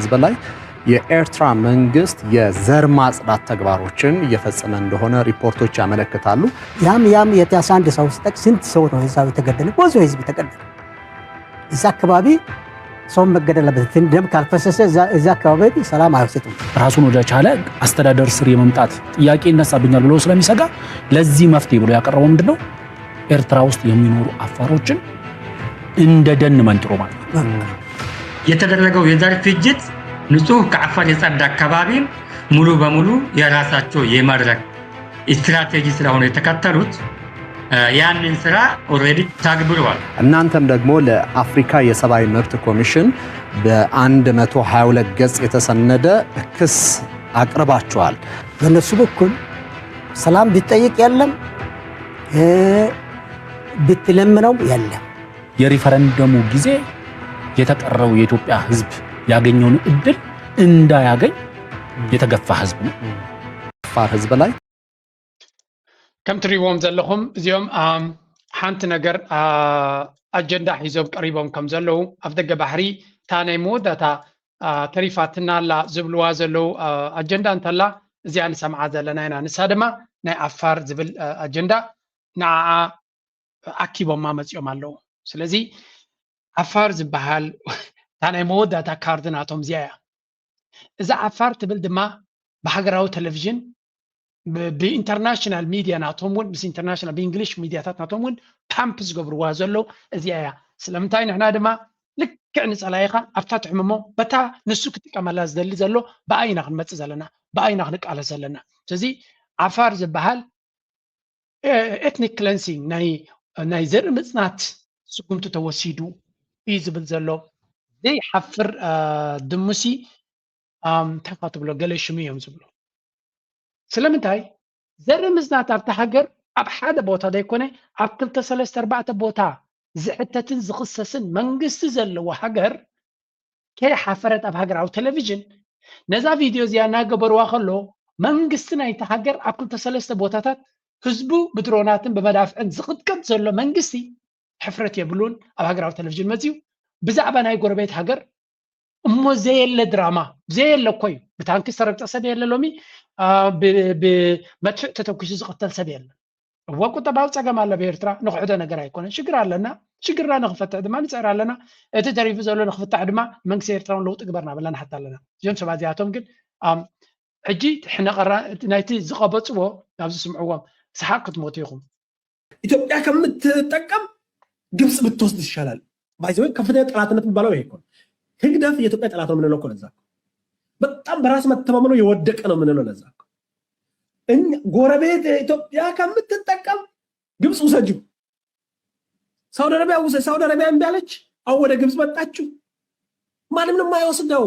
ህዝብ ላይ የኤርትራ መንግስት የዘር ማጽዳት ተግባሮችን እየፈጸመ እንደሆነ ሪፖርቶች ያመለክታሉ። ያም ያም የተያዘ አንድ ሰው ስጠቅ ስንት ሰው ነው እዛው የተገደለ? ብዙ ህዝብ ተገደለ። እዛ አካባቢ ሰው መገደል አለበት። ደም ካልፈሰሰ እዛ አካባቢ ሰላም አይወስድም። ራሱን ወደ ቻለ አስተዳደር ስር የመምጣት ጥያቄ ይነሳብኛል ብሎ ስለሚሰጋ ለዚህ መፍትሄ ብሎ ያቀረበው ምንድን ነው? ኤርትራ ውስጥ የሚኖሩ አፋሮችን እንደ ደን መንጥሮ ማለት ነው። የተደረገው የዘር ፍጅት ንጹህ ከአፈር የጸዳ አካባቢን ሙሉ በሙሉ የራሳቸው የማድረግ ስትራቴጂ ስለሆነ የተከተሉት ያንን ስራ already ተግብረዋል። እናንተም ደግሞ ለአፍሪካ የሰብአዊ መብት ኮሚሽን በአንድ መቶ ሃያ ሁለት ገጽ የተሰነደ ክስ አቅርባችኋል። በእነሱ በኩል ሰላም ቢጠይቅ የለም፣ ብትለምነው የለም። የሪፈረንደሙ ጊዜ የተቀረው የኢትዮጵያ ህዝብ ያገኘውን እድል እንዳያገኝ የተገፋ ህዝብ ነው። አፋር ህዝብ ላይ ከም ትሪእዎም ዘለኹም እዚኦም ሓንቲ ነገር ኣጀንዳ ሒዞም ቀሪቦም ከም ዘለዉ ኣብ ደገ ባሕሪ እታ ናይ መወዳእታ ተሪፋትና ኣላ ዝብልዋ ዘለዉ ኣጀንዳ እንተላ እዚኣ ንሰምዓ ዘለና ኢና። ንሳ ድማ ናይ ዓፋር ዝብል ኣጀንዳ ንዓኣ ኣኪቦማ መፂኦም ኣለዉ። ስለዚ ዓፋር ዝበሃል እታ ናይ መወዳእታ ካርድ ናቶም እዚኣ እያ። እዛ ዓፋር ትብል ድማ ብሃገራዊ ቴሌቪዥን ብኢንተርናሽናል ሚድያ ናቶም እውን ምስ ኢንተርናሽናል ብእንግሊሽ ሚድያታት ናቶም እውን ፓምፕ ዝገብርዋ ዘለዉ እዚኣ እያ። ስለምንታይ ንሕና ድማ ልክዕ ንፀላኢኻ ኣብታ ትሕምሞ በታ ንሱ ክጥቀመላ ዝደሊ ዘሎ ብኣይና ክንመፅእ ዘለና ብኣይና ክንቃለስ ዘለና። ስለዚ ዓፋር ዝበሃል ኤትኒክ ክለንሲንግ ናይ ዘርኢ ምፅናት ስጉምቲ ተወሲዱ እዩ ዝብል ዘሎ ዘይሓፍር ድሙሲ እንታይ ትብሎ ገለ ሽሙ እዮም ዝብሉ። ስለምንታይ ዘርኢ ምፅናት ኣብቲ ሃገር ኣብ ሓደ ቦታ ዘይኮነ ኣብ ክልተ ሰለስተ ኣርባዕተ ቦታ ዝሕተትን ዝኽሰስን መንግስቲ ዘለዎ ሃገር ከይሓፈረት ኣብ ሃገራዊ ቴሌቪዥን ነዛ ቪድዮ እዚኣ እናገበርዋ ከሎ መንግስቲ ናይቲ ሃገር ኣብ ክልተ ሰለስተ ቦታታት ህዝቡ ብድሮናትን ብመዳፍዕን ዝቕጥቀጥ ዘሎ መንግስቲ ሕፍረት የብሉን። ኣብ ሃገራዊ ቴሌቪዥን መፅዩ ብዛዕባ ናይ ጎረቤት ሃገር እሞ ዘየለ ድራማ ዘየለ እኮ እዩ። ብታንኪ ዝተረግጠ ሰብ የለ ሎሚ፣ ብመድፍዕ ተተኩሱ ዝቕተል ሰብ የለ። እወ ቁጠባዊ ፀገም ኣሎ ብኤርትራ፣ ንኽሕዶ ነገር ኣይኮነን። ሽግር ኣለና፣ ሽግርና ንኽፈትሕ ድማ ንፅዕር ኣለና። እቲ ተሪፉ ዘሎ ንኽፍታሕ ድማ መንግስቲ ኤርትራ እውን ለውጢ ግበር እናበልና ንሓት ኣለና። እዚኦም ሰባት እዚኣቶም ግን ሕጂ ሕነቐራ ናይቲ ዝቐበፅዎ ናብ ዝስምዕዎም ሰሓቕ ክትሞቱ ኢኹም። ኢትዮጵያ ከምትጠቀም ግብፅ ብትወስድ ይሻላል። ባይዘወይ ከፍተኛ ጠላትነት የሚባለው ይሄ እኮ ነው። ህግደፍ የኢትዮጵያ ጠላት ነው የምንለው እኮ ለዛ እኮ። በጣም በራስ መተማመኑ የወደቀ ነው የምንለው ለዛ እኮ። እኛ ጎረቤት ኢትዮጵያ ከምትጠቀም ግብፅ ውሰጂው። ሳውዲ አረቢያ ውሰ ሳውዲ አረቢያ እምቢ አለች። አሁን ወደ ግብፅ መጣችሁ። ማንም ነው የማይወስደው።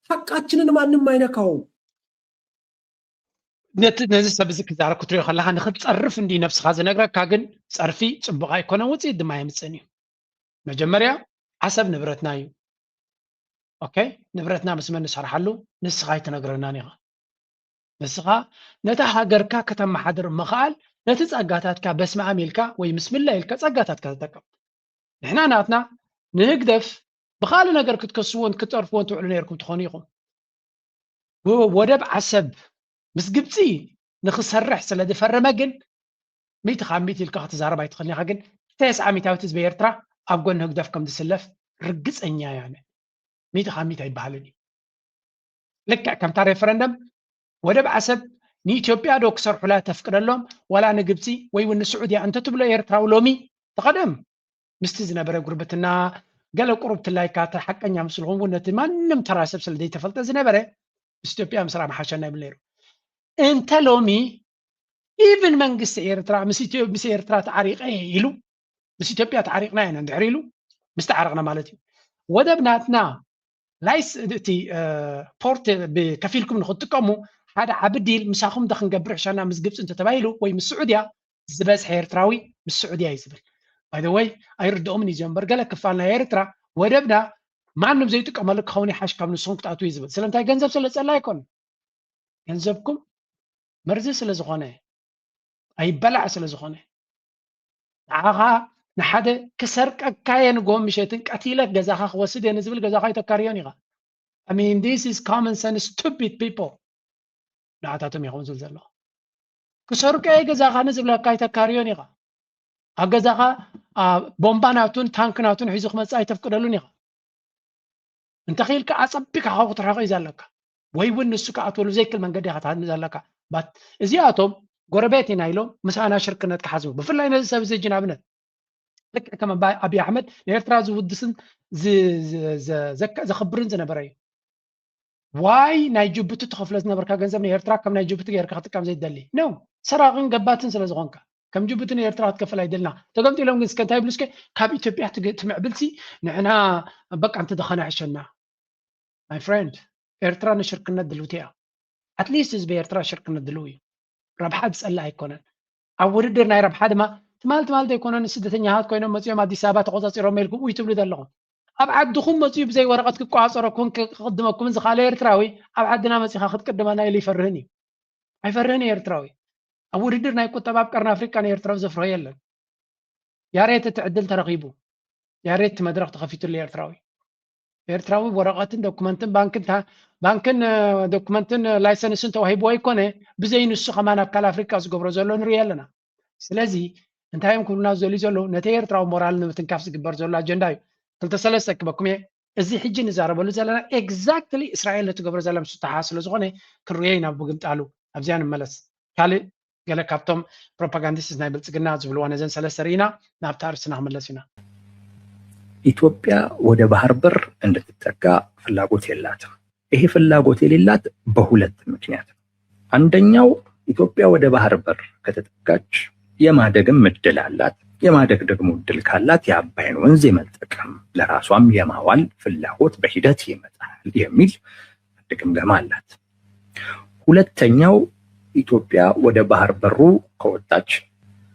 ሐቃችንን ማንም አይነካውም። ነዚ ሰብ እዚ ክዛረብ ክትሪኦ ከለካ ንክትፀርፍ እንዲ ነብስካ ዝነግረካ ግን ፀርፊ ፅቡቅ ኣይኮነን ውፅኢት ድማ የምፅእን እዩ። መጀመርያ ዓሰብ ንብረትና እዩ። ኦኬ ንብረትና ምስ መን ንሰርሓሉ ንስካ ኣይትነግረናን ኢካ። ንስኻ ነታ ሃገርካ ከተመሓድር ምኽኣል ነቲ ጸጋታትካ በስመኣም ኢልካ ወይ ምስምላ ኢልካ ጸጋታትካ ተጠቀም። ንሕና ናትና ንህግደፍ ብኻልእ ነገር ክትከስዎን ክትጸርፍዎን ትውዕሉ ነይርኩም ትኾኑ ኢኹም። ወደብ ዓሰብ ምስ ግብጺ ንኽሰርሕ ስለ ዝፈረመ ግን ሚእቲ ካብ ሚእቲ ኢልካ ክትዛረብ ኣይትኽእልን ኢኻ። ግን ተስዓ ሚእታዊት ህዝቢ ኤርትራ ኣብ ጎኒ ህግደፍ ከም ዝስለፍ ርግጸኛ እየ ኣነ። ሚእቲ ካብ ሚእቲ ኣይበሃልን እዩ። ልክዕ ከምታ ሬፈረንደም ወደብ ዓሰብ ንኢትዮጵያ ዶ ክሰርሑላ ተፍቅደሎም ዋላ ንግብፂ ወይ እውን ንስዑድያ እንተትብሎ ኤርትራዊ ሎሚ ተቐደም ምስቲ ዝነበረ ጉርብትና ገለ ቁሩብ ትላይካ ሓቀኛ ምስ ዝኾንኩ ነቲ ማንም ተራ ሰብ ስለ ዘይተፈልጠ ዝነበረ ምስ ኢትዮጵያ ምስራሕ ምሓሸና ይብል ነይሩ። እንተ ሎሚ ኢቭን መንግስቲ ኤርትራ ምስ ኤርትራ ተዓሪቐ ኢሉ ምስ ኢትዮጵያ ተዓሪቕና ኢና እንድሕር ኢሉ ምስ ተዓረቕና ማለት እዩ ወደብ ናትና ላይስ እቲ ፖርት ከፊልኩም ንክትጥቀሙ ሓደ ዓቢ ዲል ምሳኹም ዶ ክንገብር ሕሻና ምስ ግብፂ እንተተባሂሉ ወይ ምስ ስዑድያ ዝበዝሐ ኤርትራዊ ምስ ስዑድያ እዩ ዝብል። ባይ ወይ ኣይርድኦምን እዩ እዚኦም እምበር ገለ ክፋል ናይ ኤርትራ ወደብና ማንም ዘይጥቀመሉ ክኸውን ይሓሽ ካብ ንስኹም ክትኣትዉ እዩ ዝብል። ስለምንታይ ገንዘብ ስለ ዝፀላ ኣይኮን ገንዘብኩም መርዚ ስለ ዝኾነ ኣይበላዕ ስለ ዝኾነ ንዓኻ ንሓደ ክሰርቀካ እየ ንጎ ምሸትን ቀቲለ ገዛኻ ክወስድ እየ ንዝብል ገዛኻ ኣይተካርዮን ኢኻ። I mean, this is common sense, stupid people. ንዓታቶም ይኸውን ዝብል ዘለኹ። ክሰርቀ እየ ገዛኻ ንዝብለካ ኣይተካርዮን ኢኻ። ኣብ ገዛኻ ቦምባ ናቱን ታንክ ናቱን ሒዙ ክመፅእ ኣይተፍቅደሉን ኢኻ። እንተኽኢልካ ኣፀቢቕካ ካብኡ ክትርሕቕ እዩ ዘለካ፣ ወይ እውን ንሱ ክኣትወሉ ዘይክእል መንገዲ ኢኻ ትሃንፅ ዘለካ። እዚኣቶም ጎረቤት ኢና ኢሎም ምስኣና ሽርክነት ክሓዝቡ፣ ብፍላይ ነዚ ሰብ እዚ ሕጂ ንኣብነት ልክዕ ከም ኣብይ ኣሕመድ ንኤርትራ ዝውድስን ዘኽብርን ዝነበረ እዩ። ዋይ ናይ ጅቡቲ ትኸፍሎ ዝነበርካ ገንዘብ ንኤርትራ ከም ናይ ጅቡቲ ጌርካ ክትጥቀም ዘይትደሊ ነው። ሰራቕን ገባትን ስለ ዝኾንካ ከም ጅቡቲ ንኤርትራ ክትከፍል ኣይደልና። ተገምጢሎም ግን እስከ እንታይ ይብሉ እስከ፣ ካብ ኢትዮጵያ ትምዕብልሲ ንሕና በቃ እንተደኸና ሕሸና። My friend፣ ኤርትራ ንሽርክነት ድልውቲ እያ። ኣትሊስት ህዝቢ ኤርትራ ሽርክነት ድልው እዩ። ረብሓ ዝጸልእ ኣይኮነን። ኣብ ውድድር ናይ ረብሓ ድማ ትማል ትማል ዘይኮነ ንስደተኛታት ኮይኖም መጺኦም ኣዲስ ኣበባ ተቆጻጺሮም ኢልኩም ውይ ትብሉ ዘለኹም። ኣብ ዓድኹም መጺኡ ብዘይ ወረቐት ክቆጻጸረኩም ክቕድመኩምን ዝኻለ ኤርትራዊ ኣብ ዓድና መጺኻ ክትቅድመና ኢሉ ይፈርህን እዩ። ኣይፈርህን እዩ ኤርትራዊ። ኣብ ውድድር ናይ ቁጠባ ኣብ ቀርኒ ኣፍሪቃ ንኤርትራዊ ዘፍርሆ የለን። ያሬት እቲ ዕድል ተረኺቡ። ያሬት እቲ መድረኽ ተኸፊቱሉ ኤርትራዊ። ኤርትራዊ ወረቐትን ዶኩመንትን ባንክን ታ-፣ ባንክን ዶኩመንትን ላይሰንስን ተዋሂብዎ ኣይኮነ፣ ብዘይ ንሱ ከማን ኣብ ካልእ ኣፍሪቃ ዝገብሮ ዘሎ ንርኢ ኣለና። ስለዚ እንታይ እዮም ክብሉና ዝደልዩ ዘለዉ? ነቲ ኤርትራዊ ሞራል ንምትንካፍ ዝግበር ዘሎ ኣጀንዳ እዩ። ክልተ ሰለስተ ክበኩም እየ። እዚ ሕጂ ንዛረበሉ ዘለና ኤግዛክትሊ እስራኤል ንትገብሮ ዘላ ምስጥሓ ስለ ዝኾነ ክንርእዮ ኢና ብግምጣሉ። ኣብዚኣ ንመለስ። ካልእ ገለ ካብቶም ፕሮፓጋንዲስት ናይ ብልጽግና ዝብልዋ ነዘን ሰለስተ ርኢና ናብታ ኣርእስትና ክንመለስ ኢና። ኢትዮጵያ ወደ ባህር በር እንድትጠጋ ፍላጎት የላትም። ይሄ ፍላጎት የሌላት በሁለት ምክንያት ነው። አንደኛው ኢትዮጵያ ወደ ባህር በር ከተጠጋች የማደግም እድል አላት። የማደግ ደግሞ እድል ካላት የአባይን ወንዝ የመጠቀም ለራሷም የማዋል ፍላጎት በሂደት ይመጣል የሚል አንድ ግምገማ አላት። ሁለተኛው ኢትዮጵያ ወደ ባህር በሩ ከወጣች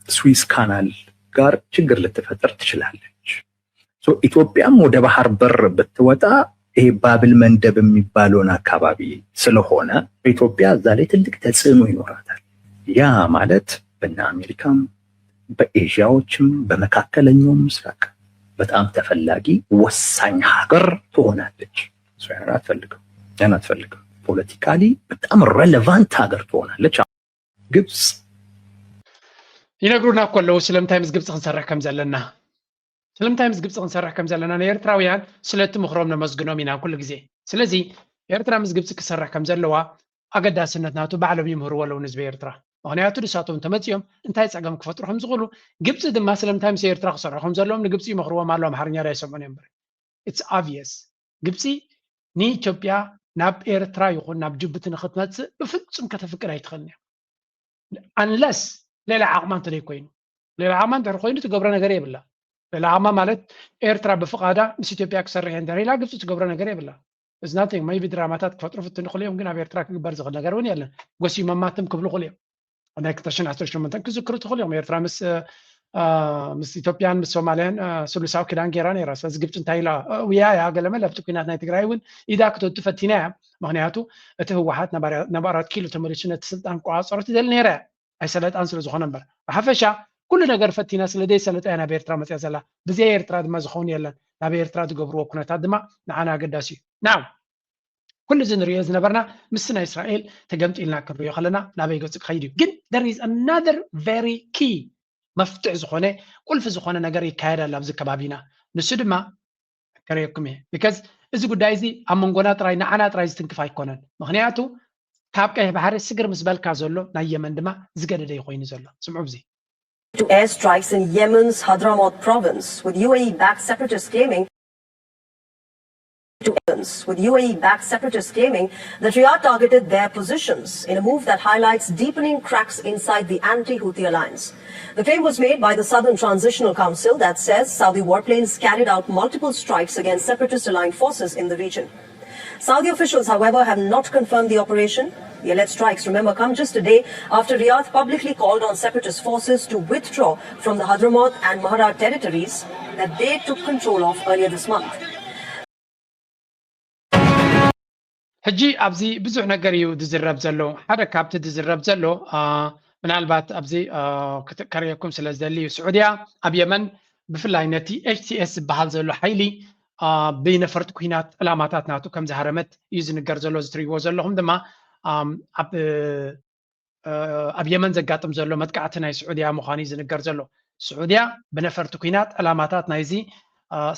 ስዊዝ ካናል ጋር ችግር ልትፈጥር ትችላለች። ኢትዮጵያም ወደ ባህር በር ብትወጣ ይሄ ባብል መንደብ የሚባለውን አካባቢ ስለሆነ ኢትዮጵያ እዛ ላይ ትልቅ ተጽዕኖ ይኖራታል። ያ ማለት በእነ አሜሪካም በኤዥያዎችም በመካከለኛው ምስራቅ በጣም ተፈላጊ ወሳኝ ሀገር ትሆናለች። ያን አትፈልግም፣ ያን አትፈልግም። ፖለቲካሊ በጣም ሬሌቫንት ሀገር ትሆናለች። ግብፅ ይነግሩና እኮ ኣለዉ ስለምንታይ ምስ ግብፂ ክንሰርሕ ከም ዘለና። ስለምንታይ ምስ ግብፂ ክንሰርሕ ከም ዘለና ንኤርትራውያን ስለቲ ምኽሮም ነመስግኖም ኢና ኩሉ ግዜ። ስለዚ ኤርትራ ምስ ግብፂ ክሰርሕ ከም ዘለዋ ኣገዳስነት ናቱ ባዕሎም ይምህርዎ ኣለዉ ንህዝቢ ኤርትራ። ምኽንያቱ ንሳቶም እንተመፂኦም እንታይ ፀገም ክፈጥሩ ከም ዝኽእሉ፣ ግብፂ ድማ ስለምንታይ ምስ ኤርትራ ክሰርሑ ከም ዘለዎም ንግብፂ ይመኽርዎም ኣለዉ። ኣምሓርኛ ዳ ይሰምዑን እዮም እምበር። It's obvious። ግብፂ ንኢትዮጵያ ናብ ኤርትራ ይኹን ናብ ጅቡቲ ንክትመፅእ ብፍፁም ከተፍቅድ ኣይትኽእልን እያ። Unless ሌላ ዓቕማ እንተደይ ኮይኑ፣ ሌላ ዓቕማ እንድሕር ኮይኑ ትገብሮ ነገር የብላ። ሌላ ዓቕማ ማለት ኤርትራ ብፍቓዳ ምስ ኢትዮጵያ ክሰርሕ እየ እንድሕር ኢላ ግብፂ ትገብሮ ነገር የብላ። It's nothing። Maybe ድራማታት ክፈጥሩ ፍትን ይኽእሉ እዮም፣ ግን ኣብ ኤርትራ ክግበር ዝኽእል ነገር እውን የለን። ጎሲሞማ ትም ክብሉ ይኽእሉ እዮም። ናይ ክልተ ሽሕን ዓሰርተ ሸሞንተን ክዝክሩ ትኽእሉ እዮም። ኤርትራ ምስ ምስ ኢትዮጵያን ምስ ሶማልያን ስሉሳዊ ኪዳን ገይራ ነይራ። ስለዚ ግብፂ እንታይ ኢላ ውያ እያ ገለ መለ ኣብቲ ኩናት ናይ ትግራይ እውን ኢዳ ክተቱ ፈቲና እያ። ምክንያቱ እቲ ህወሓት ናብ ኣራት ኪሎ ተመሊሱ ነቲ ስልጣን ክቆፃፀሮ ትደሊ ነይራ እያ። ኣይሰለጣን ስለ ዝኾነ እምበር ብሓፈሻ ኩሉ ነገር ፈቲና ስለ ዘይሰለጠ እያ ናብ ኤርትራ መፅያ ዘላ። ብዘይ ኤርትራ ድማ ዝኸውን የለን። ናብ ኤርትራ ዝገብርዎ ኩነታት ድማ ንዓና ኣገዳሲ እዩ። ናው ኩሉ እዚ ንሪኦ ዝነበርና ምስ ናይ እስራኤል ተገምጢልና ክንሪኦ ከለና ናበይ ገፁ ክኸይድ እዩ። ግን there is another very key መፍትሕ ዝኾነ ቁልፊ ዝኾነ ነገር ይካየድ ኣሎ ኣብዚ ከባቢና። ንሱ ድማ ከርእየኩም እየ። Because እዚ ጉዳይ እዚ ኣብ መንጎና ጥራይ ንዓና ጥራይ ዝትንክፍ ኣይኮነን። ምክንያቱ ካብ ቀይሕ ባሕሪ ስግር ምስ በልካ ዘሎ ናይ የመን ድማ ዝገደደ እዩ ኮይኑ ዘሎ። ስምዑ እዚ to airstrikes in Yemen's Hadramaut province, with U A E-backed separatists claiming to with U A E-backed separatists claiming that Riyadh targeted their positions in a move that highlights deepening cracks inside the anti-Houthi alliance. The claim was made by the Southern Transitional Council that says Saudi warplanes carried out multiple strikes against separatist-aligned forces in the region. Saudi officials, however, have not confirmed the operation. The alleged strikes, remember, come just a day after Riyadh publicly called on separatist forces to withdraw from the Hadramaut and Mahara territories that they took control of earlier this month. ሕጂ ኣብዚ ብዙሕ ነገር እዩ ዝዝረብ ዘሎ። ሓደ ካብቲ ዝዝረብ ዘሎ ምናልባት ኣብዚ ከርእየኩም ስለ ዝደሊ እዩ። ስዑድያ ኣብ የመን ብፍላይ ነቲ ኤች ቲ ኤስ ዝበሃል ዘሎ ሓይሊ ብነፈርቲ ኩናት ዕላማታት ናቱ ከም ዝሃረመት እዩ ዝንገር ዘሎ። እዚ ትርእይዎ ዘለኹም ድማ ኣብ ኣብ የመን ዘጋጥም ዘሎ መጥቃዕቲ ናይ ስዑድያ ምዃኑ እዩ ዝንገር ዘሎ። ስዑድያ ብነፈርቲ ኩናት ዕላማታት ናይዚ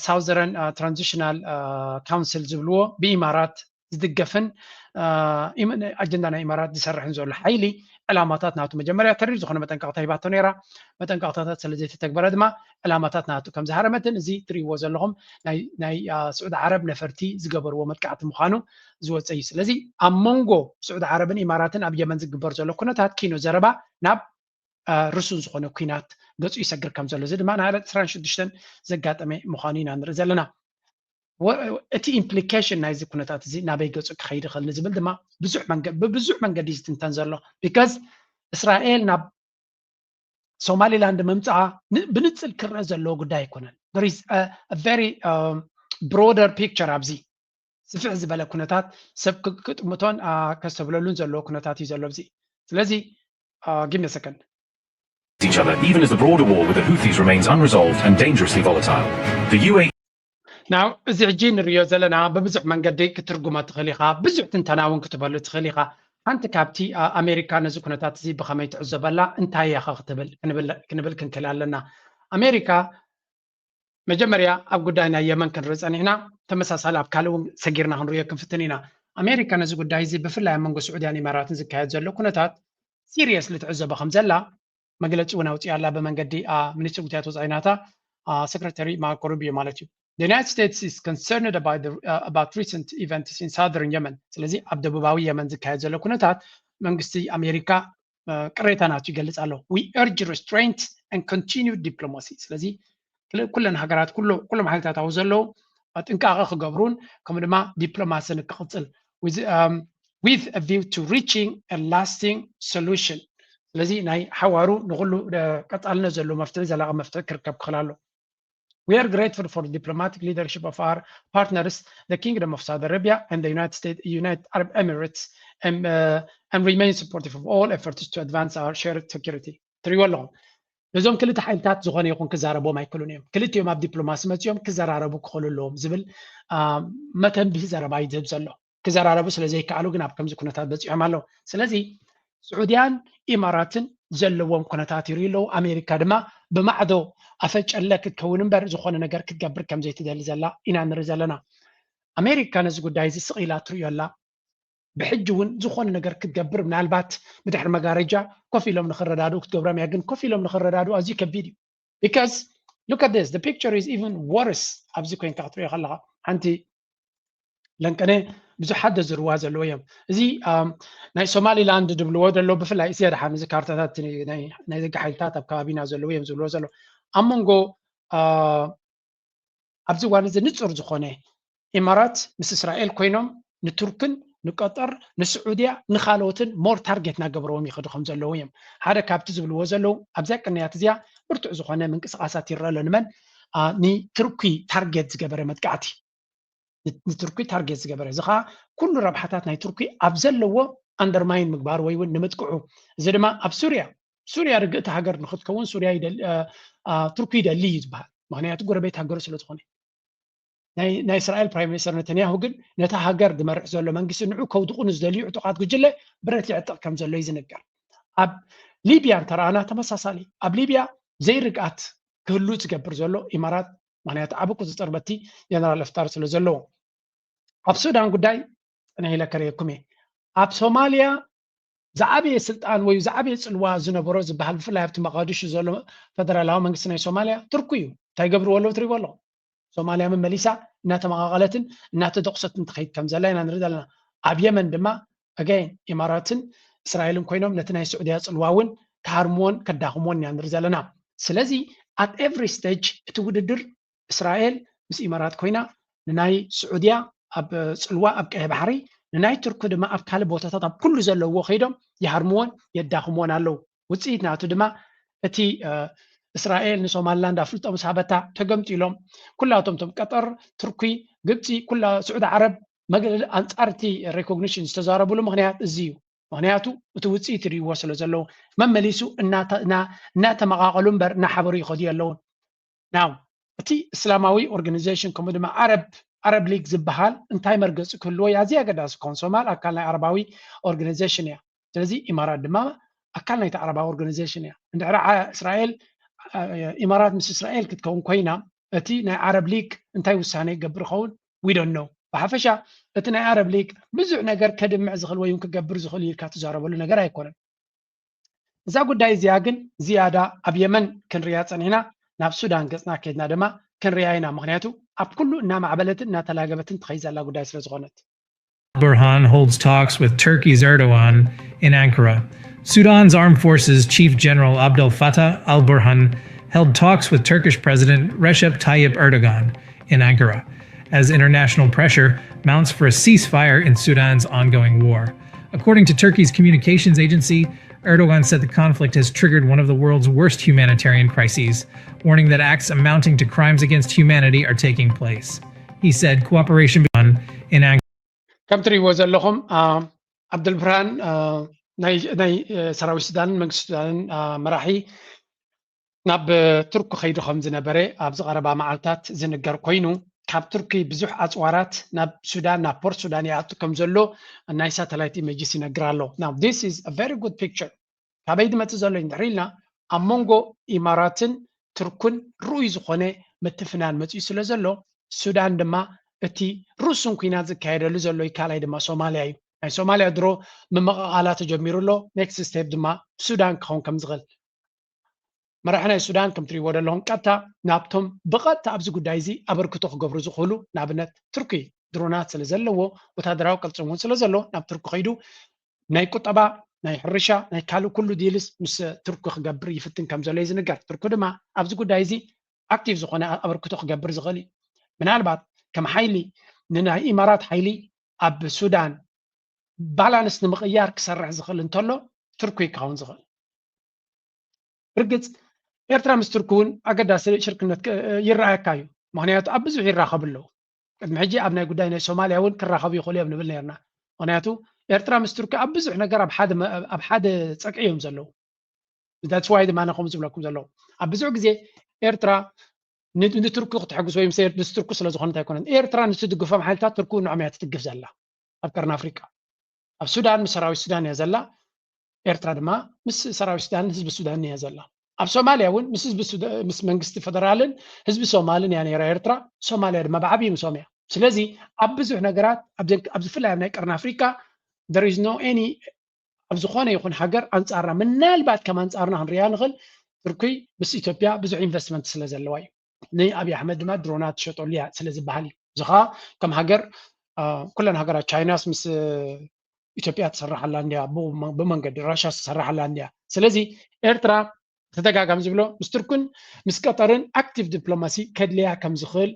ሳውዘረን ትራንዚሽናል ካውንስል ዝብልዎ ብኢማራት ዝድገፍን ኣጀንዳ ናይ ኢማራት ዝሰርሕን ዘሎ ሓይሊ ዕላማታት ናቱ መጀመርያ ተሪር ዝኾነ መጠንቀቕታ ሂባቶ ነይራ። መጠንቀቕታታት ስለ ዘይተተግበረ ድማ ዕላማታት ናቱ ከም ዝሃረመትን እዚ ትርእይዎ ዘለኹም ናይ ስዑድ ዓረብ ነፈርቲ ዝገበርዎ መጥቃዕቲ ምዃኑ ዝወፀ እዩ። ስለዚ ኣብ መንጎ ስዑድ ዓረብን ኢማራትን ኣብ የመን ዝግበር ዘሎ ኩነታት ኪኖ ዘረባ ናብ ርሱን ዝኾነ ኩናት ገፁ ይሰግር ከም ዘሎ እዚ ድማ ናይ ዕለት ዕስራን ሽዱሽተን ዘጋጠመ ምዃኑ ኢና ንርኢ ዘለና። እቲ ኢምፕሊኬሽን ናይዚ ኩነታት እዚ ናበይ ገፁ ክኸይድ ይኽእል ንዝብል ድማ ብዙሕ ብብዙሕ መንገዲ ዝትንተን ዘሎ። ቢካዝ እስራኤል ናብ ሶማሊላንድ ምምፅኣ ብንፅል ክረአ ዘለዎ ጉዳይ ኣይኮነን። ቨሪ ብሮደር ፒክቸር ኣብዚ ስፍሕ ዝበለ ኩነታት ሰብ ክጥምቶን ከስተብለሉን ዘለዎ ኩነታት እዩ ዘሎ ኣብዚ። ስለዚ give me a second. each other, even as the broader war with the Houthis remains unresolved and dangerously volatile. The U A E ናው እዚ ሕጂ ንሪኦ ዘለና ብብዙሕ መንገዲ ክትርጉሞ ትኽእል ኢኻ። ብዙሕ ትንተና እውን ክትበሉ ትኽእል ኢኻ። ሓንቲ ካብቲ ኣሜሪካ ነዚ ኩነታት እዚ ብኸመይ ትዕዘበላ እንታይ እያ ኸ ክትብል ክንብል ክንክእል ኣለና። ኣሜሪካ መጀመርያ ኣብ ጉዳይ ናይ የመን ክንርኢ ጸኒሕና፣ ተመሳሳሊ ኣብ ካልእ እውን ሰጊርና ክንሪኦ ክንፍትን ኢና። ኣሜሪካ ነዚ ጉዳይ እዚ ብፍላይ ኣብ መንጎ ስዑድያን ኢማራትን ዝካየድ ዘሎ ኩነታት ሲሪየስሊ ትዕዘቦ ከም ዘላ መግለፂ እውን ኣውፅኣ ኣላ ብመንገዲ ሚኒስትሪ ጉዳያት ወፃኢ ናታ ሰክረታሪ ማርኮ ሩቢዮ ማለት እዩ። The United States is concerned about, the, uh, about recent events in southern Yemen. ስለዚ ኣብ ደቡባዊ የመን ዝካየድ ዘሎ ኩነታት መንግስቲ ኣሜሪካ ቅሬታ ናቱ ይገልፅ ኣሎ። We urge restraint and continued diplomacy. ስለዚ ኩለን ሃገራት ኩሎም ሓይልታት ኣብኡ ዘለዉ ጥንቃቐ ክገብሩን ከምኡ ድማ ዲፕሎማሲ ንክቕፅል with a view to reaching a lasting solution. ስለዚ ናይ ሓዋሩ ንኩሉ ቀፃልነት ዘለዎ መፍትሒ ዘላቂ መፍትሒ ክርከብ ክኽእል ኣሎ። We are grateful for the diplomatic leadership of our partners, the Kingdom of Saudi Arabia and the United States, United Arab Emirates, and, uh, and remain supportive of all efforts to advance our shared security. ትሪእዎ ኣለኹም ነዞም ክልተ ሓይልታት ዝኾነ ይኹን ክዛረቦም ኣይክእሉን እዮም። ክልቲኦም ኣብ ዲፕሎማሲ መፂኦም ክዘራረቡ ክኽእሉ ኣለዎም ዝብል መተንብሂ ዘረባ እዩ ዝህብ ዘሎ። ክዘራረቡ ስለ ዘይከኣሉ ግን ኣብ ከምዚ ኩነታት በፂሖም ኣለዉ። ስለዚ ስዑድያን ኢማራትን ዘለዎም ኩነታት ይርእዩ ኣለዉ። ኣሜሪካ ድማ ብማዕዶ ኣፈጨለ ክትከውን እምበር ዝኾነ ነገር ክትገብር ከም ዘይትደሊ ዘላ ኢና ንርኢ ዘለና። ኣሜሪካ ነዚ ጉዳይ እዚ ስቕ ኢላ ትርእዮ ኣላ። ብሕጂ እውን ዝኾነ ነገር ክትገብር ምናልባት ብድሕሪ መጋረጃ ኮፍ ኢሎም ንክረዳድኡ ክትገብሮም እያ። ግን ኮፍ ኢሎም ንክረዳድኡ ኣዝዩ ከቢድ እዩ። Because look at this, the picture is even worse ኣብዚ ኮይንካ ክትሪኦ ከለኻ ሓንቲ ለንቀነ ብዙሓት ዘዝርዋ ዘለዎ እዮም። እዚ ናይ ሶማሊላንድ ድብልዎ ዘሎ ብፍላይ እዚ ደሓን እዚ ካርታታት ናይ ደቂ ሓይልታት ኣብ ከባቢና ዘለዎ እዮም ዝብልዎ ዘሎ ኣብ መንጎ ኣብዚ እዋን እዚ ንፁር ዝኾነ ኢማራት ምስ እስራኤል ኮይኖም ንቱርክን ንቀጠር ንስዑድያ ንካልኦትን ሞር ታርጌት እናገበርዎም ይኸዱ ከም ዘለዉ እዮም። ሓደ ካብቲ ዝብልዎ ዘለዉ ኣብዚያ ቅንያት እዚያ ብርቱዕ ዝኾነ ምንቅስቃሳት ይረአ ኣሎ። ንመን ንትርኪ ታርጌት ዝገበረ መጥቃዕቲ ንትርኪ ታርጌት ዝገበረ እዚ ከዓ ኩሉ ረብሓታት ናይ ትርኪ ኣብ ዘለዎ ኣንደርማይን ምግባር ወይ እውን ንምጥቅዑ እዚ ድማ ኣብ ሱርያ ሱርያ ርግእቲ ሃገር ንክትከውን ሱርያ ትርኪ ይደሊ እዩ ዝበሃል። ምክንያቱ ጎረቤት ሃገሩ ስለ ዝኾነ ናይ እስራኤል ፕራይም ሚኒስተር ነተንያሁ ግን ነታ ሃገር ዝመርሕ ዘሎ መንግስቲ ንዑ ከውድቑ ንዝደልዩ ዕጡቓት ጉጅለ ብረት ይዕጥቕ ከም ዘሎ እዩ ዝንገር። ኣብ ሊብያ እንተረኣና ተመሳሳሊ ኣብ ሊብያ ዘይርግኣት ክህሉ ዝገብር ዘሎ ኢማራት ምክንያቱ ዓቢ ቁፅፅር በቲ ጀነራል ኣፍጣር ስለ ዘለዎ ኣብ ሱዳን ጉዳይ ፅንሕ ኢለ ከርእየኩም እየ። ኣብ ሶማልያ ዝዓበየ ስልጣን ወይ ዝዓበየ ፅልዋ ዝነበሮ ዝበሃል ብፍላይ ኣብቲ መቃዲሹ ዘሎ ፈደራላዊ መንግስቲ ናይ ሶማልያ ትርኩ እዩ። እንታይ ገብርዎ ኣለዉ ትሪእዎ ኣለኹም። ሶማልያ መመሊሳ እናተመቃቀለትን እናተደቁሰትን ትኸይድ ከም ዘላ ኢና ንርኢ ዘለና። ኣብ የመን ድማ ኣገይን ኢማራትን እስራኤልን ኮይኖም ነቲ ናይ ስዑድያ ፅልዋ እውን ክሃርምዎን ከዳኽምዎን ኢና ንርኢ ዘለና። ስለዚ at every stage እቲ ውድድር እስራኤል ምስ ኢማራት ኮይና ንናይ ስዑድያ ኣብ ፅልዋ ኣብ ቀይሕ ባሕሪ ንናይ ቱርኪ ድማ ኣብ ካልእ ቦታታት ኣብ ኩሉ ዘለዎ ከይዶም ይሃርምዎን የዳኽምዎን ኣለዉ። ውፅኢት ናቱ ድማ እቲ እስራኤል ንሶማልላንድ ኣፍልጦ ምስ ሃበታ ተገምጢሎም ኩላቶም ቶም ቀጠር፣ ቱርኪ፣ ግብፂ፣ ኩላ ስዑዲ ዓረብ ኣንፃር እቲ ሬኮግኒሽን ዝተዛረብሉ ምክንያት እዚ እዩ። ምክንያቱ እቲ ውፅኢት ይርእይዎ ስለ ዘለዉ መመሊሱ እናተመቃቀሉ እምበር እናሓበሩ ይኸዱ የለውን። ናው እቲ እስላማዊ ኦርጋኒዜሽን ከምኡ ድማ ዓረብ ዓረብ ሊግ ዝበሃል እንታይ መርገፂ ክህልዎ እዩ ኣዝዩ ኣገዳሲ ክኸውን። ሶማል ኣካል ናይ ዓረባዊ ኦርጋኒዜሽን እያ። ስለዚ ኢማራት ድማ ኣካል ናይቲ ዓረባዊ ኦርጋኒዜሽን እያ። እንድሕር እስራኤል ኢማራት ምስ እስራኤል ክትከውን ኮይና እቲ ናይ ዓረብ ሊግ እንታይ ውሳነ ይገብር ይኸውን? We don't know። ብሓፈሻ እቲ ናይ ዓረብ ሊግ ብዙሕ ነገር ከድምዕ ዝኽእል ወይ እውን ክገብር ዝኽእል ኢልካ ትዛረበሉ ነገር ኣይኮነን። እዛ ጉዳይ እዚኣ ግን ዝያዳ ኣብ የመን ክንሪኣ ጸኒሕና፣ ናብ ሱዳን ገጽና ከይድና ድማ ክንሪኣ ኢና። ምኽንያቱ ኣብ ኩሉ እናማዕበለትን እናተላገበትን ትኸይድ ዘላ ጉዳይ ስለ ዝኾነት። Burhan holds talks with Turkey's Erdogan in Ankara. Sudan's armed forces chief general Abdel Fattah al Burhan held talks with Turkish President Recep Tayyip Erdogan in Ankara as international pressure mounts for a ceasefire in Sudan's ongoing war. According to Turkey's communications agency, Erdogan said the conflict has triggered one of the world's worst humanitarian crises, warning that acts amounting to crimes against humanity are taking place. He said cooperation in Ankara ከም ትሪእዎ ዘለኹም ዓብደልብርሃን ናይ ሰራዊት ሱዳንን መንግስቲ ሱዳንን መራሒ ናብ ቱርኪ ከይዱ ከም ዝነበረ ኣብዚ ቀረባ መዓልታት ዝንገር ኮይኑ፣ ካብ ቱርኪ ብዙሕ ኣፅዋራት ናብ ሱዳን ናብ ፖርት ሱዳን ይኣቱ ከም ዘሎ ናይ ሳተላይት ኢሜጅስ ይነግር ኣሎ። Now this is a very good picture። ካበይ ዝመፅእ ዘሎ እንድሕር ኢልና ኣብ መንጎ ኢማራትን ቱርክን ርኡይ ዝኾነ ምትፍናን መፅኡ ስለ ዘሎ ሱዳን ድማ እቲ ርሱን ኩናት ዝካየደሉ ዘሎ ካልኣይ ድማ ሶማልያ እዩ። ናይ ሶማልያ ድሮ ምምቕቓላ ተጀሚሩ ኣሎ። ኔክስት ስቴፕ ድማ ሱዳን ክኸውን ከም ዝኽእል መራሒ ናይ ሱዳን ከም ትሪእዎ ዘለኹም ቀጥታ ናብቶም ብቐጥታ ኣብዚ ጉዳይ እዚ ኣበርክቶ ክገብሩ ዝኽእሉ ንኣብነት ቱርኪ ድሮናት ስለ ዘለዎ ወታደራዊ ቅልፅም እውን ስለ ዘሎ ናብ ቱርኪ ከይዱ ናይ ቁጠባ ናይ ሕርሻ ናይ ካልእ ኩሉ ዲልስ ምስ ቱርኪ ክገብር ይፍትን ከም ዘሎ እዩ ዝንገር። ቱርኪ ድማ ኣብዚ ጉዳይ እዚ ኣክቲቭ ዝኾነ ኣበርክቶ ክገብር ዝኽእል እዩ። ምናልባት ከም ሓይሊ ንናይ ኢማራት ሓይሊ ኣብ ሱዳን ባላንስ ንምቕያር ክሰርሕ ዝኽእል እንተሎ ቱርኪ ክኸውን ዝኽእል። ብርግፅ ኤርትራ ምስ ቱርኪ እውን ኣገዳሲ ሽርክነት ይረኣየካ እዩ። ምክንያቱ ኣብ ብዙሕ ይራኸቡ ኣለዉ። ቅድሚ ሕጂ ኣብ ናይ ጉዳይ ናይ ሶማልያ እውን ክራኸቡ ይኽእሉ እዮም ንብል ነርና። ምክንያቱ ኤርትራ ምስ ቱርኪ ኣብ ብዙሕ ነገር ኣብ ሓደ ጸግዒ እዮም ዘለዉ። That's why ድማ ከምኡ ዝብለኩም ዘለዉ ኣብ ብዙሕ ግዜ ኤርትራ ንቱርኪ ክትሕግዝ ወይ ምስ ቱርኪ ስለዝኾነት ኣይኮነን። ኤርትራ ንትድግፎም ሓይልታት ቱርኪ ንዖም እያ ትድግፍ ዘላ ኣብ ቀርኒ ኣፍሪቃ። ኣብ ሱዳን ምስ ሰራዊት ሱዳን እያ ዘላ። ኤርትራ ድማ ምስ ሰራዊት ሱዳንን ህዝቢ ሱዳንን እያ ዘላ። ኣብ ሶማልያ እውን ምስ ህዝቢ ምስ መንግስቲ ፈደራልን ህዝቢ ሶማልን እያ ነይራ ኤርትራ። ሶማልያ ድማ ብዓብዪ ምስኦም እያ። ስለዚ ኣብ ብዙሕ ነገራት ኣብ ዝፍላይ ኣብ ናይ ቀርኒ ኣፍሪካ there is no any ኣብ ዝኾነ ይኹን ሃገር ኣንፃርና ምናልባት ከም ኣንፃርና ክንሪኣ ንኽእል ቱርኪ ምስ ኢትዮጵያ ብዙሕ ኢንቨስትመንት ስለ ዘለዋ እዩ። ንኣብይ ኣሕመድ ድማ ድሮናት ትሸጠሉ እያ ስለ ዝበሃል እዩ። እዚ ከዓ ከም ሃገር ኩለን ሃገራት ቻይናስ ምስ ኢትዮጵያ ትሰርሓላ እንድያ ብመንገዲ ራሻ ትሰርሓላ እንድያ። ስለዚ ኤርትራ ተደጋጋሚ ዝብሎ ምስ ቱርክን ምስ ቀጠርን ኣክቲቭ ዲፕሎማሲ ከድልያ ከም ዝኽእል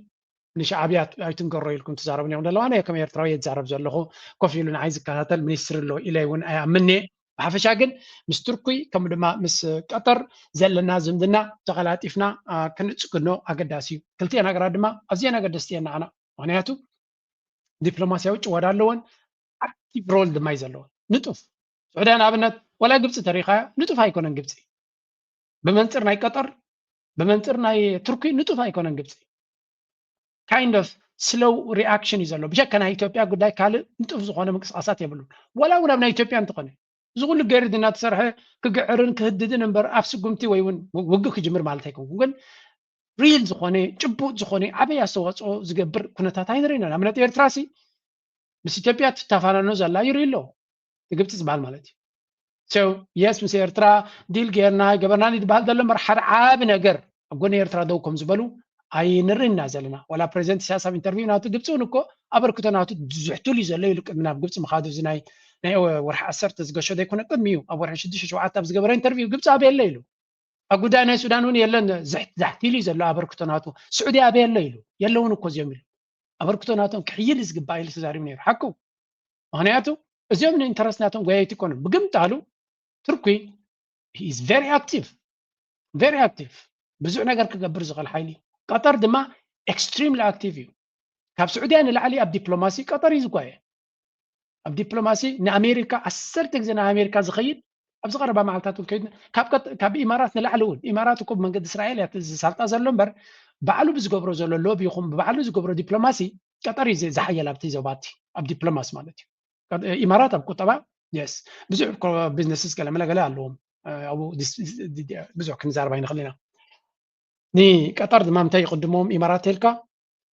ንሻዕብያ ኣይትንገሮ ኢልኩም ትዛረቡ ኔኹም ዘለዋ ኣነ ከም ኤርትራዊ እየ ዝዛረብ ዘለኹ። ኮፍ ኢሉ ንዓይ ዝከታተል ሚኒስትሪ ኣሎ ኢለ እውን ኣይኣምን እየ። ብሓፈሻ ግን ምስ ቱርኪ ከምኡ ድማ ምስ ቀጠር ዘለና ዝምድና ተቐላጢፍና ክንጽግኖ ኣገዳሲ እዩ። ክልቲኤን ሃገራት ድማ ኣዝየን ኣገደስቲ እየን ንዓና። ምክንያቱ ዲፕሎማስያዊ ጭወዳ ኣለወን፣ ኣክቲቭ ሮል ድማ እዩ ዘለወን። ንጡፍ ስዑድያ ንኣብነት ዋላ ግብፂ ተሪኻዮ ንጡፍ ኣይኮነን ግብፂ ብመንፅር ናይ ቀጠር ብመንፅር ናይ ቱርኪ ንጡፍ ኣይኮነን ግብፂ። kind of slow reaction እዩ ዘሎ። ብሸከ ናይ ኢትዮጵያ ጉዳይ ካልእ ንጡፍ ዝኾነ ምንቅስቃሳት የብሉን። ዋላ እውን ኣብ ናይ ኢትዮጵያ እንተኾነ እዚ ኩሉ ገሪድ እናተሰርሐ ክግዕርን ክህድድን እምበር ኣብ ስጉምቲ ወይ እውን ውግእ ክጅምር ማለት ኣይኮንኩን። ግን ሪል ዝኾነ ጭቡጥ ዝኾነ ዓበይ ኣስተዋፅኦ ዝገብር ኩነታት ኣይንርኢና። ንኣብነት ኤርትራ ሲ ምስ ኢትዮጵያ ትተፋናኖ ዘላ ይርኢ ኣሎ ግብፂ ዝበሃል ማለት እዩ። የስ ምስ ኤርትራ ዲል ጌርና ገበርናን ዝበሃል ዘሎ እምበር ሓደ ዓቢ ነገር ኣብ ጎኒ ኤርትራ ደው ከም ዝበሉ ኣይንርኢና ዘለና። ዋላ ፕሬዚደንት ኢሳያስ ኣብ ኢንተርቪው ናቱ ግብፂ እውን እኮ ኣበርክቶ ናቱ ዝሕትሉ እዩ ዘሎ ኢሉ ቅድሚ ናብ ግብፂ ምኻዱ እዚ ናይ ናይ ወርሒ ዓሰርተ ዝገሾ ዘይኮነ ቅድሚ እዩ ኣብ ወርሒ ሽዱሽተ ሸውዓተ ኣብ ዝገበረ ኢንተርቪው ግብፂ ኣበይ ኣሎ ኢሉ ኣብ ጉዳይ ናይ ሱዳን እውን የለን። ዛሕቲሉ እዩ ዘሎ ኣበርክቶ ናቱ። ስዑዲ ኣበይ ኣሎ ኢሉ የለውን እኮ እዚኦም ኢሉ ኣበርክቶ ናቶም ክሕይል ዝግባእ ኢሉ ተዛሪቡ ነይሩ። ሓቁ ምክንያቱ እዚኦም ንኢንተረስት ናቶም ጎያይቲ ይኮኑ። ብግምጣሉ ቱርኪ is very active very active ብዙሕ ነገር ክገብር ዝኽእል ሓይሊ። ቀጠር ድማ ኤክስትሪምሊ ኣክቲቭ እዩ። ካብ ስዑድያ ንላዕሊ ኣብ ዲፕሎማሲ ቀጠር እዩ ዝጓየ። ኣብ ዲፕሎማሲ ንኣሜሪካ ዓሰርተ ግዜ ናብ ኣሜሪካ ዝኸይድ ኣብዚ ቀረባ መዓልታት እውን ከይድ ካብ ኢማራት ንላዕሊ እውን ኢማራት እኮ ብመንገዲ እስራኤል እያ ዝሳልጣ ዘሎ እምበር ባዕሉ ብዝገብሮ ዘሎ ሎቢ ይኹን ብባዕሉ ዝገብሮ ዲፕሎማሲ ቀጠር እዩ ዝሓየል ኣብቲ ዞባቲ ኣብ ዲፕሎማሲ ማለት እዩ። ኢማራት ኣብ ቁጠባ የስ ብዙሕ ቢዝነስስ ገለመለ ገለ ኣለዎም። ኣብኡ ብዙሕ ክንዛረብ ኣይንኽእል ኢና። ንቀጠር ድማ ምንታይ ይቕድሞም ኢማራት ተልካ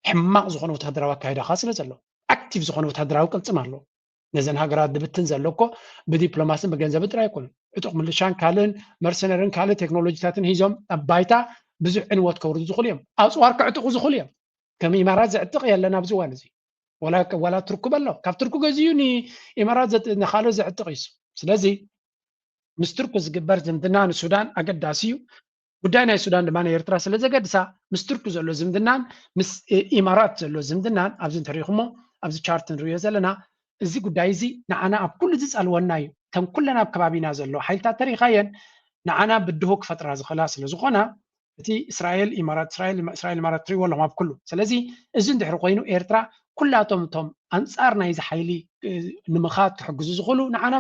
ሕማቕ ዝኾነ ወታደራዊ ኣካይዳ ካ ስለ ዘሎ ኣክቲቭ ዝኾነ ወታደራዊ ቅልፅም ኣሎ። ነዘን ሃገራት ድብትን ዘሎ እኮ ብዲፕሎማስን ብገንዘብን ጥራይ ኣይኮኑን። ዕጡቕ ምልሻን ካልእን መርሰነርን ካልእ ቴክኖሎጂታትን ሂዞም ኣብ ባይታ ብዙሕ ዕንወት ከውርዱ ዝኽእሉ እዮም። ኣፅዋር ክዕጥቑ ዝኽእሉ እዮም። ከም ኢማራት ዝዕጥቕ የለን ኣብዚ እዋን እዚ። ዋላ ቱርኩ በሎ ካብ ቱርኩ ገዚኡ ንኢማራት ንካልእ ዘዕጥቕ እዩ። ስለዚ ምስ ቱርኩ ዝግበር ዝምድና ንሱዳን ኣገዳሲ እዩ። ጉዳይ ናይ ሱዳን ድማ ንኤርትራ ስለ ዘገድሳ ምስ ቱርኪ ዘሎ ዝምድናን ምስ ኢማራት ዘሎ ዝምድናን ኣብዚ እንተሪኢኹሞ ኣብዚ ቻርት ንሪኦ ዘለና እዚ ጉዳይ እዚ ንዓና ኣብ ኩሉ ዝፀልወና እዩ። እተን ኩለን ኣብ ከባቢና ዘሎ ሓይልታት ተሪኻየን ንዓና ብድሆ ክፈጥራ ዝኽእላ ስለ ዝኾና እቲ እስራኤል ኢማራት እስራኤል እስራኤል ኢማራት ትሪእዎ ኣለኹም ኣብ ኩሉ። ስለዚ እዚ እንድሕሪ ኮይኑ ኤርትራ ኩላቶም እቶም ኣንፃር ናይዚ ሓይሊ ንምኻድ ክሕግዙ ዝኽእሉ ንዓና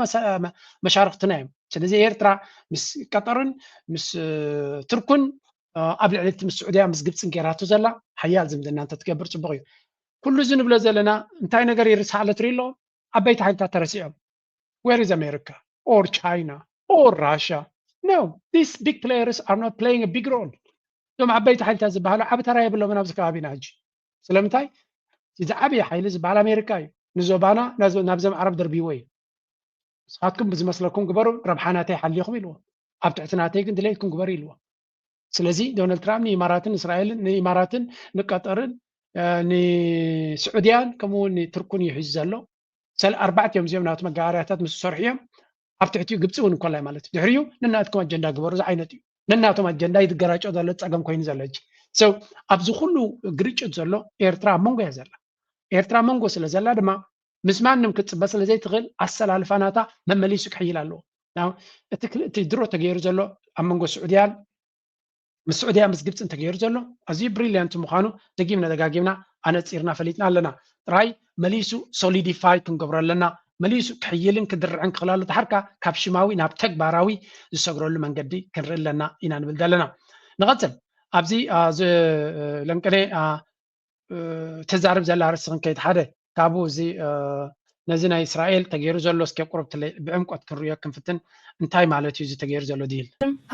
መሻርክትና እዮም። ስለዚ ኤርትራ ምስ ቀጠርን ምስ ቱርክን ኣብ ልዕሊ እቲ ምስ ስዑድያ ምስ ግብፅን ገይራቶ ዘላ ሓያል ዝምድና እንተትገብር ፅቡቕ እዩ። ኩሉ እዚ ንብሎ ዘለና እንታይ ነገር ይርሳዕ ኣሎ ትርኢ ኣሎ? ዓበይቲ ሓይልታት ተረሲዖም። Where is America or China or Russia? No, these big players are not playing a big role. እዞም ዓበይቲ ሓይልታት ዝበሃሉ ዓቢ ተራ የብሎምን ኣብዚ ከባቢና ሕጂ። ስለምንታይ? እቲ ዝዓበየ ሓይሊ ዝበሃል ኣሜሪካ እዩ። ንዞባና ናብዞም ዓረብ ደርቢዎ እዩ። ንስኻትኩም ብዝመስለኩም ግበሩ፣ ረብሓ ናተይ ሓልኹም ኢልዎ። ኣብ ትሕቲ ናተይ ግን ድሌትኩም ግበሩ ኢልዎ። ስለዚ ዶናልድ ትራምፕ ንኢማራትን እስራኤልን ንኢማራትን ንቀጠርን ንስዑድያን ከምኡ እውን ንቱርኩን እዩ ሒዙ ዘሎ። ሰለ ኣርባዕቲኦም እዚኦም ናቱ መጋበርያታት ምስ ዝሰርሑ እዮም ኣብ ትሕቲኡ ግብፂ እውን እንኮላይ ማለት እዩ። ድሕሪኡ ነናትኩም ኣጀንዳ ግበሩ ዝዓይነት እዩ። ነናቶም ኣጀንዳ ይድገራጨው ዘሎ ፀገም ኮይኑ ዘሎ ሕጂ። So ኣብዚ ኩሉ ግርጭት ዘሎ ኤርትራ ኣብ መንጎ እያ ዘላ። ኤርትራ ኣብ መንጎ ስለ ዘላ ድማ ምስ ማንም ክትፅበ ስለ ዘይትኽእል ኣሰላልፋ ናታ መመሊሱ ክሕይል ኣለዎ። እቲ ድሮ ተገይሩ ዘሎ ኣብ መንጎ ስዑድያን ምስ ስዑድያ ምስ ግብፅን ተገይሩ ዘሎ ኣዝዩ ብሪልያንት ምዃኑ ደጊምና ደጋጊምና ኣነፂርና ፈሊጥና ኣለና። ጥራይ መሊሱ ሶሊዲፋይ ክንገብሮ ኣለና። መሊሱ ክሕይልን ክድርዕን ክኽእል ኣሎ። ተሓርካ ካብ ሽማዊ ናብ ተግባራዊ ዝሰግረሉ መንገዲ ክንርኢ ኣለና ኢና ንብል ዘለና። ንቐፅል ኣብዚ ለንቅነ ተዛርብ ዘላ ኣርእስቲ ክንከይድ ሓደ ካብኡ እዚ ነዚ ናይ እስራኤል ተገይሩ ዘሎ እስከ ቁርብትለይ ብዕምቆት ክንሪኦ ክንፍትን እንታይ ማለት እዩ እዚ ተገይሩ ዘሎ ዲል?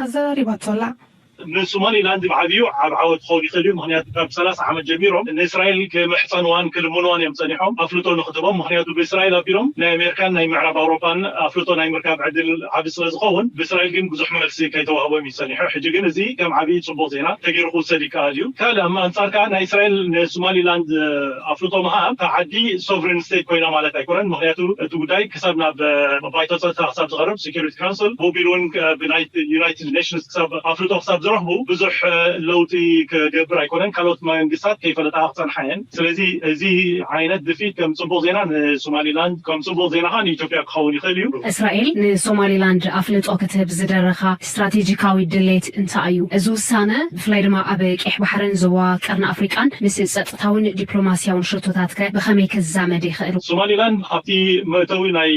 ኣዘራሪባቶ ኣላ። ንሶማሊላንድ ብዓብዩ ዓብ ዓወት ክኸውን ይኽእል እዩ። ምክንያቱ ካብ ሰላሳ ዓመት ጀሚሮም ንእስራኤል ክምሕፀንዋን ክልምንዋን እዮም ፀኒሖም ኣፍልጦ ንክትቦም። ምክንያቱ ብእስራኤል ኣቢሎም ናይ ኣሜሪካን ናይ ምዕራብ ኣውሮፓን ኣፍልጦ ናይ ምርካብ ዕድል ዓብ ስለዝኸውን ብእስራኤል ግን ብዙሕ መልሲ ከይተዋህቦም እዩ ፀኒሑ። ሕጂ ግን እዚ ከም ዓብይ ፅቡቅ ዜና ተገይሩ ክውሰድ ይከኣል እዩ። ካልእ ኣብ ኣንፃር ከዓ ናይ እስራኤል ንሶማሊላንድ ኣፍልጦ ምሃብ እታ ዓዲ ሶቨሬን ስቴት ኮይና ማለት ኣይኮነን። ምክንያቱ እቲ ጉዳይ ክሳብ ናብ ባይቶ ፀጥታ ክሳብ ዝቐርብ ሴኩሪቲ ካውንስል ሞቢል እውን ብናይ ዩናይትድ ኔሽንስ ክሳብ ኣፍልጦ ክሳብ ዝረኽቡ ብዙሕ ለውጢ ክገብር ኣይኮነን። ካልኦት መንግስታት ከይፈለጣ ክፀንሓ እየን። ስለዚ እዚ ዓይነት ድፊት ከም ፅቡቅ ዜና ንሶማሊላንድ ከም ፅቡቅ ዜና ከዓ ንኢትዮጵያ ክኸውን ይኽእል እዩ። እስራኤል ንሶማሊላንድ ኣፍልጦ ክትህብ ዝደረኻ ስትራቴጂካዊ ድሌት እንታይ እዩ? እዚ ውሳነ ብፍላይ ድማ ኣብ ቀይሕ ባሕርን ዞባ ቀርኒ ኣፍሪቃን ምስ ጸጥታውን ዲፕሎማስያውን ሸቶታት ከ ብኸመይ ክዛመድ ይኽእል? ሶማሊላንድ ኣብቲ መእተዊ ናይ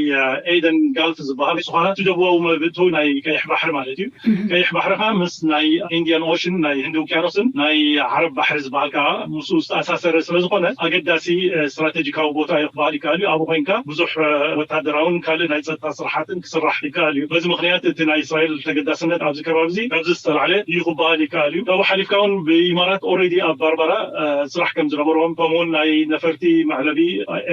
ኤደን ጋልፍ ዝበሃል ዝኾነ እቲ ደቡባዊ መእተዊ ናይ ቀይሕ ባሕሪ ማለት እዩ። ቀይሕ ባሕሪ ከዓ ምስ ናይ ኢንዲያን ኦሽን ናይ ህንዲ ውቅያኖስን ናይ ዓረብ ባሕሪ ዝበሃል ከዓ ምስኡ ዝተኣሳሰረ ስለዝኾነ ኣገዳሲ ስትራቴጂካዊ ቦታ እዩ ክበሃል ይከኣል እዩ። ኣብኡ ኮይንካ ብዙሕ ወታደራውን ካልእ ናይ ጸጥታ ስራሓትን ክስራሕ ይከኣል እዩ። በዚ ምክንያት እቲ ናይ እስራኤል ተገዳስነት ኣብዚ ከባቢ እዚ ካብዚ ዝተላዕለ እዩ ክበሃል ይከኣል እዩ። ካብኡ ሓሊፍካ እውን ብኢማራት ኦልሬዲ ኣብ ባርባራ ስራሕ ከም ዝነበሮም ከምኡውን ናይ ነፈርቲ መዕለቢ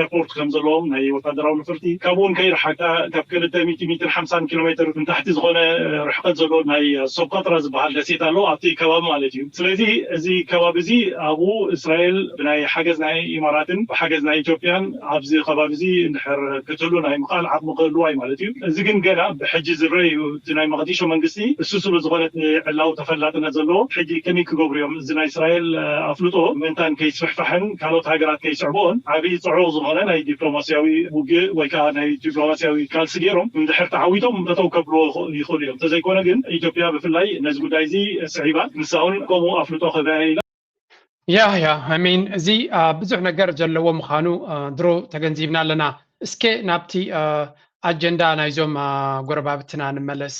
ኤርፖርት ከም ዘለዎም ናይ ወታደራዊ ነፈርቲ ካብኡ እውን ከይረሓካ ካብ ክልተ ሚእቲ ሚእትን ሓምሳን ኪሎ ሜትር ንታሕቲ ዝኾነ ርሕቀት ዘለዎ ናይ ሶብ ቀጥራ ዝበሃል ደሴት ኣሎ ኣብቲ ከባቢ ማለት እዩ። ስለዚ እዚ ከባቢ እዚ ኣብኡ እስራኤል ብናይ ሓገዝ ናይ ኢማራትን ብሓገዝ ናይ ኢትዮጵያን ኣብዚ ከባቢ እዚ እንድሕር ክትህሉ ናይ ምኽኣል ዓቕሚ ክህልዋ እዩ ማለት እዩ። እዚ ግን ገና ብሕጂ ዝረአ እዩ። እቲ ናይ መቐዲሾ መንግስቲ እሱ ስሉ ዝኾነ ዕላዊ ተፈላጥነት ዘለዎ ሕጂ ከመይ ክገብሩ እዮም እዚ ናይ እስራኤል ኣፍልጦ ምእንታን ከይስፍሕፋሕን ካልኦት ሃገራት ከይስዕብኦን ዓብዪ ፅዑቕ ዝኾነ ናይ ዲፕሎማስያዊ ውግእ ወይ ከዓ ናይ ዲፕሎማስያዊ ቃልሲ ገይሮም እንድሕር ተዓዊቶም ጠጠው ከብልዎ ይኽእሉ እዮም። እንተዘይኮነ ግን ኢትዮጵያ ብፍላይ ነዚ ጉዳይ እዚ ስዒባ ንሳ እውን ከምኡ ኣፍልጦ ክህበያ ኢላ። ያ ያ ሚን እዚ ብዙሕ ነገር ዘለዎ ምዃኑ ድሮ ተገንዚብና ኣለና። እስከ ናብቲ ኣጀንዳ ናይዞም ጎረባብትና ንመለስ።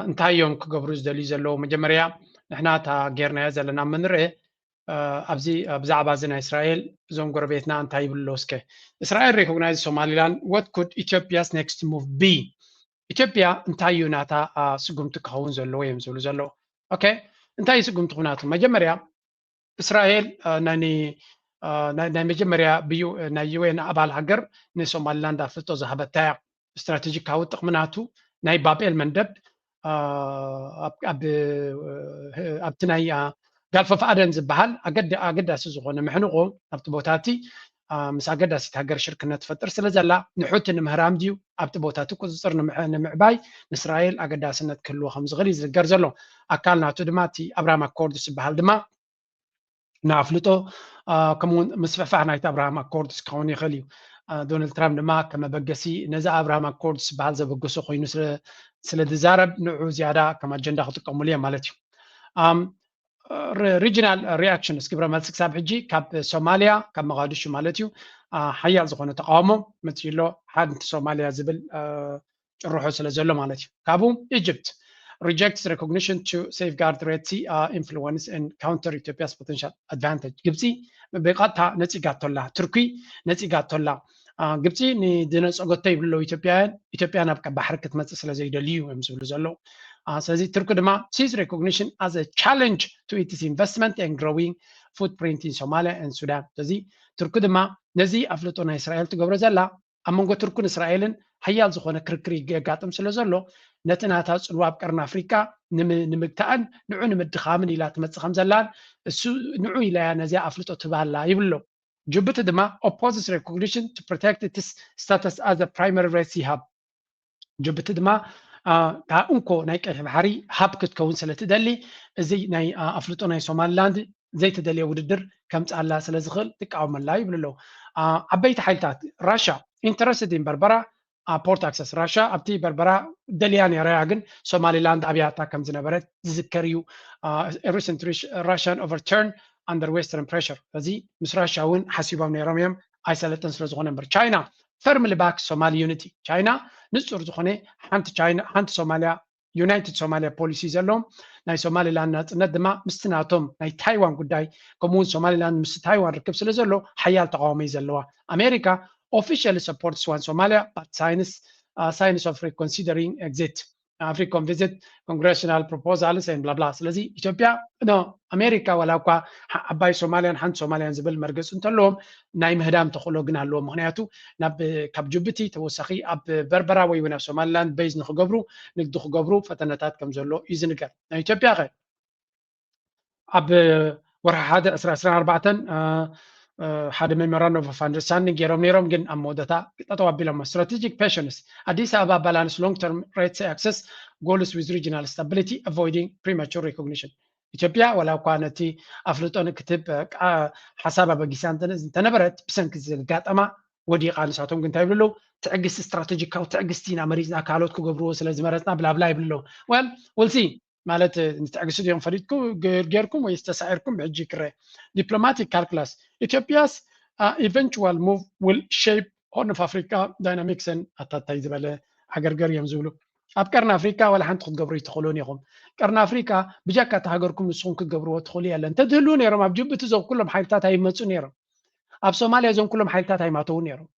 እንታይ እዮም ክገብሩ ዝደልዩ ዘለዉ? መጀመርያ ንሕና እታ ጌርናዮ ዘለና ምንርእ ኣብዚ ብዛዕባ እዚ ናይ እስራኤል እዞም ጎረቤትና እንታይ ይብሉ ኣለዉ? እስከ እስራኤል recognize Somaliland, what could Ethiopia's next move be? ኢትዮጵያ እንታይ እዩ ናታ ስጉምቲ ክኸውን ዘለዎ እዮም ዝብሉ ዘለዉ። ኦኬ፣ እንታይ እዩ ስጉምቲ ኩናቱ? መጀመርያ እስራኤል ናይ መጀመርያ ናይ ዩ ኤን ኣባል ሃገር ንሶማሊላንድ ኣፍልጦ ዝሃበታ እያ። ስትራቴጂካዊ ጥቕሚ ናቱ ናይ ባብኤል መንደብ ኣብቲ ናይ ጋልፍ ኦፍ ኣደን ዝበሃል ኣገዳሲ ዝኾነ ምሕንቆ ኣብቲ ቦታ እቲ ምስ ኣገዳሲት ሃገር ሽርክነት ትፈጥር ስለ ዘላ ንሑቲ ንምህራም ድዩ ኣብቲ ቦታ እቲ ቁፅፅር ንምዕባይ ንእስራኤል ኣገዳስነት ክህልዎ ከም ዝኽእል እዩ ዝንገር ዘሎ። ኣካል ናቱ ድማ እቲ ኣብርሃም ኣኮርድስ ዝበሃል ድማ ንኣፍልጦ ከምኡውን ምስፍሕፋሕ ናይቲ ኣብርሃም ኣኮርድስ ክኸውን ይኽእል እዩ። ዶናልድ ትራምፕ ድማ ከም መበገሲ ነዚ ኣብርሃም ኣኮርድስ ዝበሃል ዘበገሶ ኮይኑ ስለ ዝዛረብ ንዑ ዝያዳ ከም ኣጀንዳ ክጥቀሙሉ እዮም ማለት እዩ። ሪጂናል ሪኣክሽንስ ግብረ መልሲ ክሳብ ሕጂ ካብ ሶማሊያ ካብ መቓድሹ ማለት እዩ ሓያል ዝኾነ ተቃውሞ መፅኡ ኣሎ። ሓንቲ ሶማሊያ ዝብል ጭርሖ ስለ ዘሎ ማለት እዩ። ካብኡ ኢጅፕት rejects recognition to safeguard Red Sea influence and counter Ethiopia's potential advantage. ግብፂ ብቐጥታ ነፂጋቶላ፣ ቱርኪ ነፂጋቶላ። ግብፂ ንዝነፀገቶ ይብሉ ኣለዉ ኢትዮጵያውያን፣ ኢትዮጵያ ናብ ቀይ ባሕሪ ክትመፅእ ስለ ዘይደልዩ እዮም ዝብሉ ዘለዉ። ስለዚ ቱርኪ ድማ sees recognition as a challenge to its investment and growing footprint in Somalia and Sudan። ስለዚ ቱርኪ ድማ ነዚ ኣፍልጦ ናይ እስራኤል ትገብሮ ዘላ ኣብ መንጎ ቱርክን እስራኤልን ሓያል ዝኾነ ክርክር የጋጥም ስለ ዘሎ ነቲ ናታ ፅልዋ ኣብ ቀርኒ ኣፍሪቃ ንምግታእን ንዑ ንምድኻምን ኢላ ትመፅእ ከም ዘላን እሱ ንዑ ኢላ እያ ነዚኣ ኣፍልጦ ትባላ ይብሎ። ጅቡቲ ድማ opposes recognition to protect its status as a primary Red Sea hub። ጅቡቲ ድማ እታ እንኮ ናይ ቀይሕ ባሕሪ ሃብ ክትከውን ስለ ትደሊ እዚ ናይ ኣፍልጦ ናይ ሶማሊላንድ ዘይተደልየ ውድድር ከምፅኣላ ስለ ዝኽእል ትቃወመላ ይብሉ ኣለዉ። ዓበይቲ ሓይልታት ራሻ interested in በርበራ port access። ራሻ ኣብቲ በርበራ ደልያ ነይራ እያ፣ ግን ሶማሊላንድ ኣብያታ ከም ዝነበረት ዝዝከር እዩ። Recent Russian overturn under Western pressure። እዚ ምስ ራሻ እውን ሓሲቦም ነይሮም እዮም ኣይሰለጥን ስለ ዝኾነ እምበር። ቻይና firmly backs Somali unity። ቻይና ንፁር ዝኾነ ሓንቲ ሶማሊያ ዩናይትድ ሶማሊያ ፖሊሲ ዘለዎም ናይ ሶማሊላንድ ናፅነት ድማ ምስቲ ናቶም ናይ ታይዋን ጉዳይ ከምኡውን ሶማሊላንድ ምስ ታይዋን ርክብ ስለ ዘሎ ሓያል ተቃውሞ እዩ ዘለዋ። ኣሜሪካ officially supports one Somalia but signs signs of reconsidering exit African visit congressional proposals and blah blah። ስለዚ ኢትዮጵያ ኖ ኣሜሪካ ዋላ እኳ ዓባይ ሶማልያን ሓንቲ ሶማልያን ዝብል መርገፂ እንተለዎም ናይ ምህዳም ተኽእሎ ግን ኣለዎም። ምክንያቱ ካብ ጅቡቲ ተወሳኺ ኣብ በርበራ ወይ እውን ኣብ ሶማሊላንድ ቤዝ ንክገብሩ ንግዲ ክገብሩ ፈተነታት ከም ዘሎ እዩ ዝንገር። ናይ ኢትዮጵያ ከ ኣብ ወርሒ ሓደ ዕስራ ዕስራን ኣርባዕተን ሓደ memorandum of understanding ገይሮም ነይሮም፣ ግን ኣብ መወዳእታ ጠጠው ኣቢሎሞ። Strategic patience ኣዲስ ኣበባ balance long term Red Sea access goals with regional stability avoiding premature recognition። ኢትዮጵያ ዋላ እኳ ነቲ ኣፍልጦ ንክትብ ሓሳብ ኣበጊሳ እንተነበረት ብሰንኪ ዘጋጠማ ወዲቓ። ንሳቶም ግን እንታይ ይብሉ ኣለዉ? ትዕግስቲ፣ ስትራቴጂካዊ ትዕግስቲ ኢና መሪፅና፣ ካልኦት ክገብርዎ ስለ ዝመረፅና ብላብላ ይብሉ ኣለዉ። Well we'll see ማለት ንትዕግስቲ ድዮም ፈሊጥኩም ጌርኩም ወይስ ተሳዒርኩም ብሕጂ ክረአ። Diplomatic calculus Ethiopia's eventual move will shape Horn of Africa dynamics and ኣታታይ ዝበለ ዓገርገር እዮም ዝብሉ። ኣብ ቀርኒ ኣፍሪካ ዋላ ሓንቲ ክትገብሩ ኣይትኽእሉን ኢኹም። ቀርኒ ኣፍሪካ ብጃካ እታ ሃገርኩም ንስኹም ክትገብርዎ ትኽእሉ የለን። እንተትህልዉ ነይሮም ኣብ ጅቡቲ እዞም ኩሎም ሓይልታት ኣይመፁ ነይሮም። ኣብ ሶማልያ እዞም ኩሎም ሓይልታት ኣይማተዉ ነይሮም።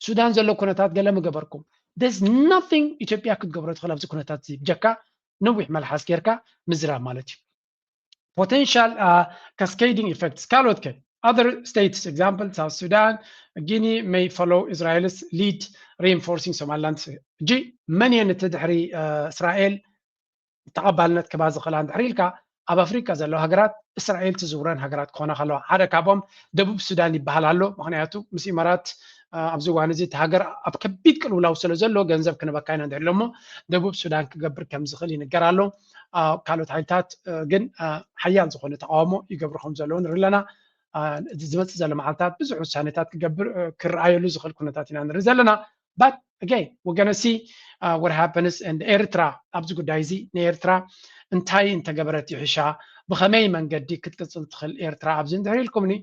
ሱዳን ዘሎ ኩነታት ገለ ምገበርኩም። There's nothing ኢትዮጵያ ክትገብሮ ትኽእል ኣብዚ ኩነታት እዚ ብጀካ ነዊሕ መልሓስ ጌርካ ምዝራብ ማለት እዩ። Potential cascading effects ካልኦት ከ other states example South Sudan, Guinea may follow Israel's lead reinforcing Somaliland። ሕጂ መን እየን እቲ ድሕሪ እስራኤል ተቐባልነት ክባ ዝኽእላ እንድሕር ኢልካ ኣብ ኣፍሪካ ዘለዋ ሃገራት እስራኤል ትዝውረን ሃገራት ክኾና ከለዋ ሓደ ካብኦም ደቡብ ሱዳን ይበሃል ኣሎ። ምክንያቱ ምስ ኢማራት ኣብዚ እዋን እዚ እቲ ሃገር ኣብ ከቢድ ቅልውላው ስለ ዘሎ ገንዘብ ክንበካ ኢና እንድሕር ኢሎሞ ደቡብ ሱዳን ክገብር ከም ዝኽእል ይንገር ኣሎ። ካልኦት ሓይልታት ግን ሓያል ዝኾነ ተቃውሞ ይገብሩ ከም ዘለዉ ንርኢ ኣለና። ዝመፅእ ዘሎ መዓልታት ብዙሕ ውሳኔታት ክገብር ክረኣየሉ ዝኽእል ኩነታት ኢና ንርኢ ዘለና። But again we're gonna see what happens and ኤርትራ ኣብዚ ጉዳይ እዚ ንኤርትራ እንታይ እንተገበረት ይሕሻ፣ ብኸመይ መንገዲ ክትቅፅል ትኽእል ኤርትራ ኣብዚ እንድሕር ኢልኩምኒ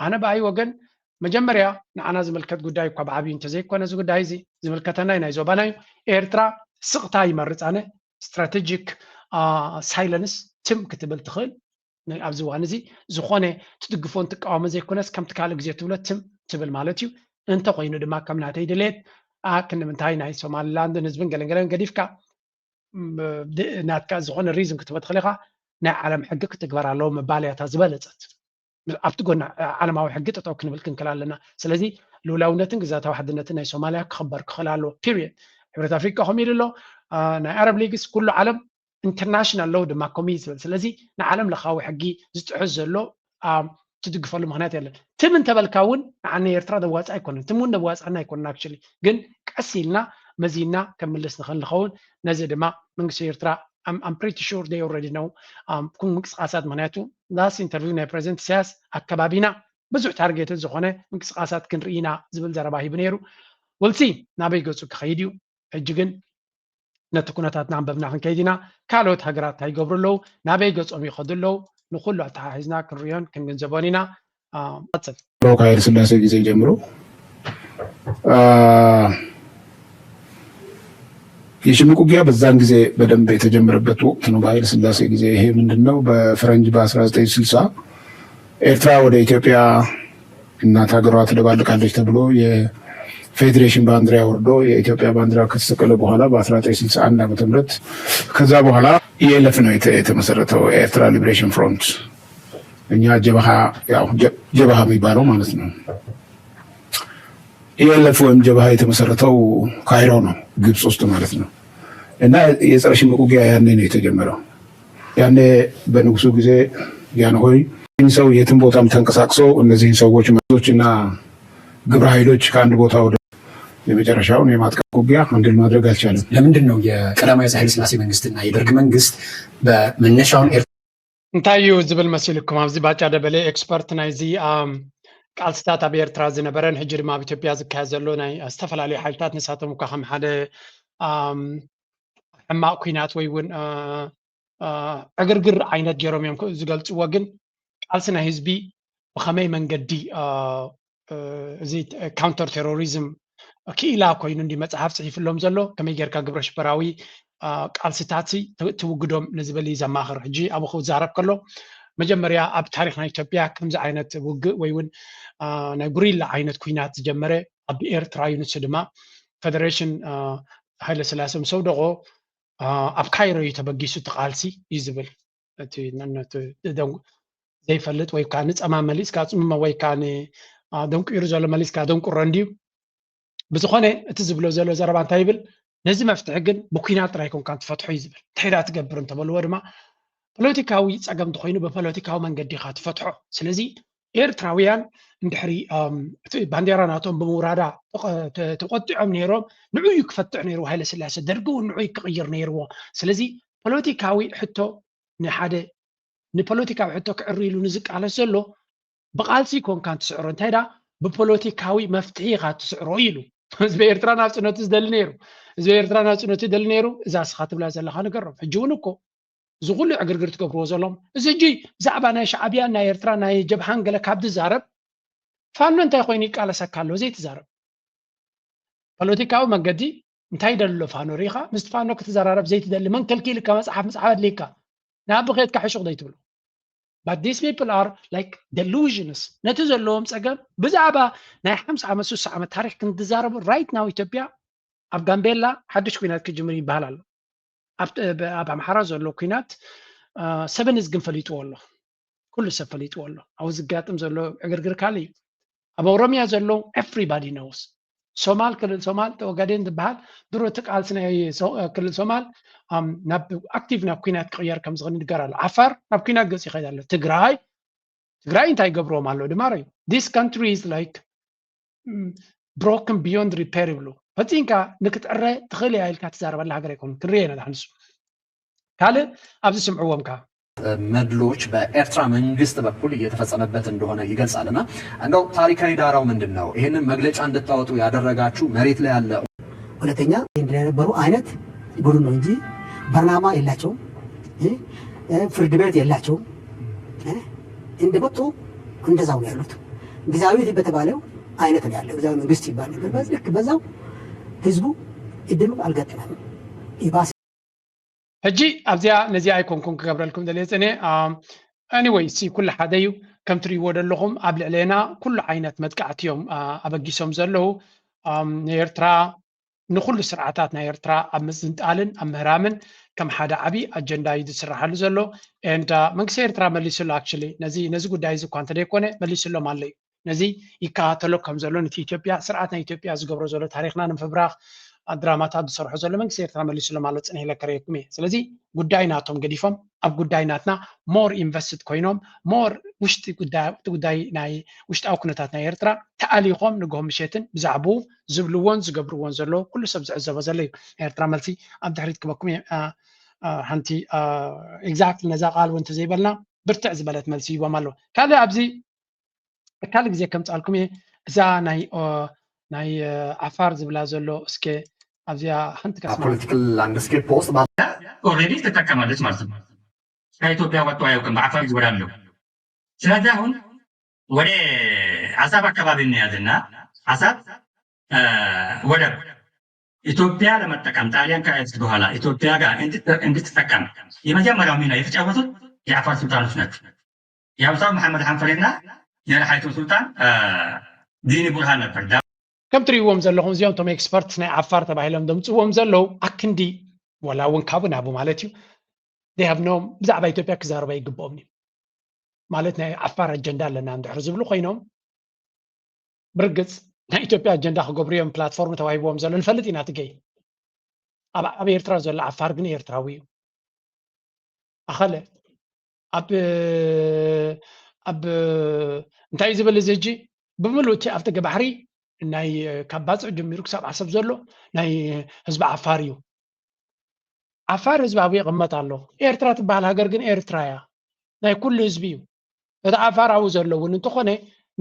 ኣነ ብኣይ ወገን መጀመርያ ንዓና ዝምልከት ጉዳይ እኳ ብዓብዩ እንተዘይኮነ፣ እዚ ጉዳይ እዚ ዝምልከተና ናይ ዞባና እዩ። ኤርትራ ስቕታ ይመርፅ። ኣነ ስትራቴጂክ ሳይለንስ ትም ክትብል ትኽእል። ኣብዚ እዋን እዚ ዝኾነ ትድግፎን ትቃወሞ ዘይኮነስ፣ ከምቲ ካልእ ግዜ ትብሎ ትም ትብል ማለት እዩ። እንተኮይኑ ድማ ከም ናተይ ድሌት፣ ኣ ክንምንታይ ናይ ሶማሊላንድን ህዝብን ገለን ገለን ገዲፍካ፣ ም- ድ- ናትካ ዝኾነ ሪዝን ክትህቦ ትኽእል ኢኻ። ናይ ዓለም ሕጊ ክትግበር ኣለዎ ምባል እያ እታ ዝበለጸት። ኣብቲ ጎና ዓለማዊ ሕጊ ጠጠው ክንብል ክንክል ኣለና። ስለዚ ልውላውነትን ግዛታዊ ሓድነትን ናይ ሶማሊያ ክኽበር ክኽእል ኣለዎ። ፒሪየድ። ሕብረት ኣፍሪቃ ከምኡ ኢሉ ኣሎ። አ፣ ናይ ኣረብ ሊግስ ኩሉ ዓለም ኢንተርናሽናል ሎው ድማ ከምኡ እዩ ዝብል። ስለዚ ንዓለም ለኻዊ ሕጊ ዝጥሕስ ዘሎ አ፣ ትድግፈሉ ምክንያት የለን። ትም እንተበልካ እውን ንዓና ኤርትራ ዘዋፅእ ኣይኮነን። ትም እውን ዘዋፅኣና ኣይኮነን። ኣክቹሊ ግን ቀስ ኢልና መዚና ከምልስ ንኽእል ንኸውን። ነዚ ድማ መንግስቲ ኤርትራ I'm pretty sure they already know ኩን ምንቅስቃሳት። ምክንያቱ ላስት ኢንተርቪው ናይ ፕሬዚደንት ኢሳያስ ኣከባቢና ብዙሕ ታርጌትድ ዝኾነ ምንቅስቃሳት ክንርኢ ኢና ዝብል ዘረባ ሂቡ ነይሩ። ወልሲ ናበይ ገፁ ክኸይድ እዩ? ሕጂ ግን ነቲ ኩነታት እናንበብና ክንከይድ ኢና። ካልኦት ሃገራት እንታይ ይገብሩ ኣለዉ፣ ናበይ ገፆም ይኸዱ ኣለዉ፣ ንኩሉ ኣተሓሒዝና ክንሪኦን ክንግንዘቦን ኢና። አ፣ ቀጽል። ድሮ ከኃይለ ሥላሴ ጊዜ ጀምሮ አ፣ የሽምቅ ውጊያ በዛን ጊዜ በደንብ የተጀመረበት ወቅት ነው፣ በኃይለ ሥላሴ ጊዜ። ይሄ ምንድን ነው? በፈረንጅ በ1960 ኤርትራ ወደ ኢትዮጵያ እናት ሀገሯ ትደባልቃለች ተብሎ የፌዴሬሽን ባንዲራ ወርዶ የኢትዮጵያ ባንዲራ ከተሰቀለ በኋላ በ1961 ዓመተ ምህረት ከዛ በኋላ ኢኤልኤፍ ነው የተ- የተመሰረተው፣ ኤርትራ ሊብሬሽን ፍሮንት። እኛ ጀብሃ፣ ያው ጀ- ጀብሃ የሚባለው ማለት ነው። ኢኤልኤፍ ወይም ጀብሃ የተመሰረተው ካይሮ ነው፣ ግብፅ ውስጥ ማለት ነው። እና የጸረ ሽምቅ ውጊያ ያኔ ነው የተጀመረው። ያኔ በንጉሱ ጊዜ ጃንሆይ ሰው የትም ቦታም ተንቀሳቅሶ እነዚህን ሰዎች መቶች እና ግብረ ኃይሎች ከአንድ ቦታ ወደ የመጨረሻውን የማጥቃት ውጊያ አንድል ማድረግ አልቻለም። ለምንድን ነው የቀዳማዊ አፄ ኃይለሥላሴ መንግስትና የደርግ መንግስት በመነሻውን ኤርትራ እንታይ እዩ ዝብል መሲልኩም? ኣብዚ ባጫ ደበሌ ኤክስፐርት ናይዚ ኣም፣ ቃልስታት ኣብ ኤርትራ ዝነበረን ሕጂ ድማ ኣብ ኢትዮጵያ ዝካየድ ዘሎ ናይ ዝተፈላለዩ ሓይልታት፣ ንሳቶም እኳ ከም ሓደ ኣም፣ ሕማቕ ኩናት ወይ እውን አ፣ አ፣ ዕግርግር ዓይነት ገይሮም እዮም ዝገልፅዎ። ግን ቃልሲ ናይ ህዝቢ ብኸመይ መንገዲ አ፣ እ፣ እዚ ካውንተር ቴሮሪዝም ክኢላ ኮይኑ እንዲ መፅሓፍ ፅሒፍሎም ዘሎ፣ ከመይ ጌርካ ግብረ ሽበራዊ አ፣ ቃልስታት ሲ ት- ትውግዶም ንዝብል እዩ ዘማኽር። ሕጂ ኣብኡ ክዛረብ ከሎ፣ መጀመርያ ኣብ ታሪክ ናይ ኢትዮጵያ ከምዚ ዓይነት ውግእ ወይ እውን አ፣ ናይ ጉሪላ ዓይነት ኩናት ዝጀመረ ኣብ ኤርትራ እዩ። ንሱ ድማ ፌደሬሽን አ፣ ሃይለ ስላሴ ምስ ኣውደቆ አ፣ ኣብ ካይሮ እዩ ተበጊሱ እቲ ቃልሲ እዩ ዝብል። እቲ ነ- ነቲ ደን- ዘይፈልጥ ወይ ከዓ ንፀማም መሊስካ፣ ፅምሞ ወይ ከዓ ን- አ፣ ደንቂሩ ዘሎ መሊስካ ደንቁሮ እንድዩ። ብዝኾነ እቲ ዝብሎ ዘሎ ዘረባ እንታይ ይብል? ነዚ መፍትሒ ግን ብኩናት ጥራይ ኮንካ ትፈትሖ እዩ ዝብል። እንታይ ዳ ትገብር እንተበልዎ ድማ ፖለቲካዊ ፀገም እንተኮይኑ ብፖለቲካዊ መንገዲ ኢኻ ትፈትሖ። ስለዚ ኤርትራውያን እንድሕሪ ኣም፣ እቲ ባንዴራ ናቶም ብምውራዳ ተቐ- ተ- ተቆጢዖም ነይሮም፣ ንዑ እዩ ክፈትሕ ነይሩ ሃይለ ስላሴ። ደርጊ እውን ንዑ እዩ ክቕይር ነይርዎ። ስለዚ ፖለቲካዊ ሕቶ ንሓደ ንፖለቲካዊ ሕቶ ክዕሪ ኢሉ ንዝቃለስ ዘሎ ብቃልሲ ኮንካ እንትስዕሮ እንታይ ዳ ብፖለቲካዊ መፍትሒ ኢኻ ትስዕሮ ኢሉ። ህዝቢ ኤርትራ ናብ ጽነቱ ዝደሊ ነይሩ። ህዝቢ ኤርትራ ናብ ጽነቱ ይደሊ ነይሩ። እዛ እስኻ ትብላ ዘለኻ ንገሮም። ሕጂ እውን እኮ እዚ ኩሉ ዕግርግር ትገብርዎ ዘሎም፣ እዚ ሕጂ ብዛዕባ ናይ ሻዕብያን ናይ ኤርትራ ናይ ጀብሃን ገለ ካብ ትዛረብ፣ ፋኖ እንታይ ኮይኑ ይቃለሰካ ኣሎ ዘይትዛረብ? ፖለቲካዊ መንገዲ እንታይ ይደሊ ኣሎ ፋኖ ሪኢኻ? ምስቲ ፋኖ ክትዘራረብ ዘይትደሊ መን ከልኪልካ? መጽሓፍ ምጽሓፍ ኣድልይካ ናብ ብኸድካ ሕሹቕ ዘይትብሎ? But these people are like delusions። ነቲ ዘለዎም ጸገም ብዛዕባ ናይ ሓምሳ ዓመት ስሳ ዓመት ታሪክ ክንትዛረቡ right now ኢትዮጵያ ኣብ ጋምቤላ ሓድሽ ኩናት ክጅምር ይበሃል ኣሎ። ኣብ ኣብ ኣምሓራ ዘሎ ኩናት ሰበን ህዝግን ፈሊጥዎ ኣሎ። ኩሉ ሰብ ፈሊጥዎ ኣሎ። ኣብኡ ዝጋጥም ዘሎ ዕግርግር ካልእ እዩ። ኣብ ኦሮሚያ ዘሎ everybody knows። ሶማል ክልል ሶማል ተወጋዴን ዝበሃል ድሮ እቲ ቃልሲ ናይ ሶ- ክልል ሶማል ኣም፣ ናብ ኣክቲቭ ናብ ኩናት ክቕየር ከም ዝኽእል ይንገር ኣሎ። ዓፋር ናብ ኩናት ገፅ ይኸይድ ኣሎ። ትግራይ ትግራይ እንታይ ይገብርዎም ኣሎ ድማ ርዩ። This country is like broken beyond repair ይብሉ። ፈፂንካ ንክትዕረ ትኽእል እያ ኢልካ ትዛረበላ ሃገር ኣይኮኑ። ክንርየ ኢና ንሱ ካልእ ኣብዚ ስምዕዎም ከ መድሎች በኤርትራ መንግስት በኩል እየተፈጸመበት እንደሆነ ይገልጻልና እንደው ታሪካዊ ዳራው ምንድን ነው? ይህንን መግለጫ እንድታወጡ ያደረጋችሁ መሬት ላይ ያለ ሁለተኛ እንደነበሩ አይነት ብሉ ነው እንጂ በርናማ የላቸውም፣ እ፣ እ፣ ፍርድ ቤት የላቸውም። እ፣ እንደመጡ እንደዛው ነው ያሉት። ግዛዊ ህዝብ በተባለው አይነት ነው ያለው። እዛ መንግስት ይባል ነበር። በዚህ ልክ በዛው ህዝቡ እድምም አልገጠመም። ይባስ ሕጂ ኣብዚኣ ነዚኣ ኣይኮንኩን ክገብረልኩም ደልየ ጽነ anyway ሲ ኩሉ ሓደ እዩ። ከም ትርእይዎ ዘለኹም ኣብ ልዕሌና ኩሉ ዓይነት መጥቃዕቲ እዮም ኣበጊሶም ዘለዉ። ንኤርትራ ንኩሉ ስርዓታት ናይ ኤርትራ ኣብ ምዝንጣልን ኣብ ምህራምን ከም ሓደ ዓብዪ ኣጀንዳ እዩ ዝስራሓሉ ዘሎ። And መንግስቲ ኤርትራ መሊሱሉ። Actually ነዚ ነዚ ጉዳይ እዚ እኳ እንተደይኮነ መሊሱሎም ኣሎ እዩ። ነዚ ይከታተሎ ከም ዘሎ ነቲ ኢትዮጵያ ስርዓት ናይ ኢትዮጵያ ዝገብሮ ዘሎ ታሪክና ንምፍብራኽ ድራማታት ዝሰርሖ ዘሎ መንግስቲ ኤርትራ መሊሱሎም ኣሎ። ጽንሕ ኢለ ከርእየኩም እየ። ስለዚ ጉዳይ ናቶም ገዲፎም ኣብ ጉዳይ ናትና more invested ኮይኖም more ውሽጢ ጉዳይ ናይ ውሽጣዊ ኩነታት ናይ ኤርትራ ተኣሊኾም ንግሆ ምሸትን ብዛዕባኡ ዝብልዎን ዝገብርዎን ዘሎ ኩሉ ሰብ ዝዕዘቦ ዘሎ እዩ። ኤርትራ መልሲ ኣብ ድሕሪት ክበኩም እየ። ሓንቲ exactly ነዛ ቃል እውን እንተዘይበልና ብርትዕ ዝበለት መልሲ ይቦም ኣሎ። ካልእ ኣብዚ ካልእ ግዜ ከምጻልኩም እየ። እዛ ናይ ናይ ዓፋር ዝብላ ዘሎ እስከ ኣብዚኣ ሓንቲ ኣብ political landscape ውስጥ already ትጠቀማለች ማለት ነው። ከኢትዮጵያ ወጥቶ አያውቅም። በዓፋር ይዞራል ነው። ስለዚህ አሁን ወደ አሰብ አካባቢ እንያዝና አሰብ ወደብ ኢትዮጵያ ለመጠቀም ጣሊያን ከያዘች በኋላ ኢትዮጵያ ጋር እንድትጠቀም የመጀመሪያው ሚና የተጫወቱት የአፋር ሱልጣኖች ናቸው። የአብሳው መሐመድ ሐንፈሬና የረሓይቱ ሱልጣን ዲኒ ቡርሃን ነበር። ከም ትርእይዎም ዘለኹም እዚኦም እቶም ኤክስፐርት ናይ ዓፋር ተባሂሎም ዘምፅዎም ዘለዉ ኣክንዲ ዋላ እውን ካብኡ ናብኡ ማለት እዩ they have no ብዛዕባ ኢትዮጵያ ክዛረቡ ኣይግብኦም እዩ። ማለት ናይ ዓፋር ኣጀንዳ ኣለና እንድሕር ዝብሉ ኮይኖም ብርግፅ ናይ ኢትዮጵያ ኣጀንዳ ክገብሩ እዮም ፕላትፎርም ተዋሂብዎም ዘሎ ንፈልጥ ኢና። ትገይ ኣብ ኣብ ኤርትራ ዘሎ ዓፋር ግን ኤርትራዊ እዩ። ኣኸለ ኣብ ኣብ እንታይ እዩ ዝብል እዚ ሕጂ ብምሉእ እቲ ኣብ ደገ ባሕሪ ናይ ካብ ባፅዕ ጀሚሩ ክሳብ ዓሰብ ዘሎ ናይ ህዝቢ ዓፋር እዩ። ዓፋር ህዝቢ ኣብኡ ይቕመጥ ኣሎ። ኤርትራ ትበሃል ሃገር ግን ኤርትራ እያ፣ ናይ ኩሉ ህዝቢ እዩ። እቲ ዓፋር ኣብኡ ዘሎ እውን እንተኾነ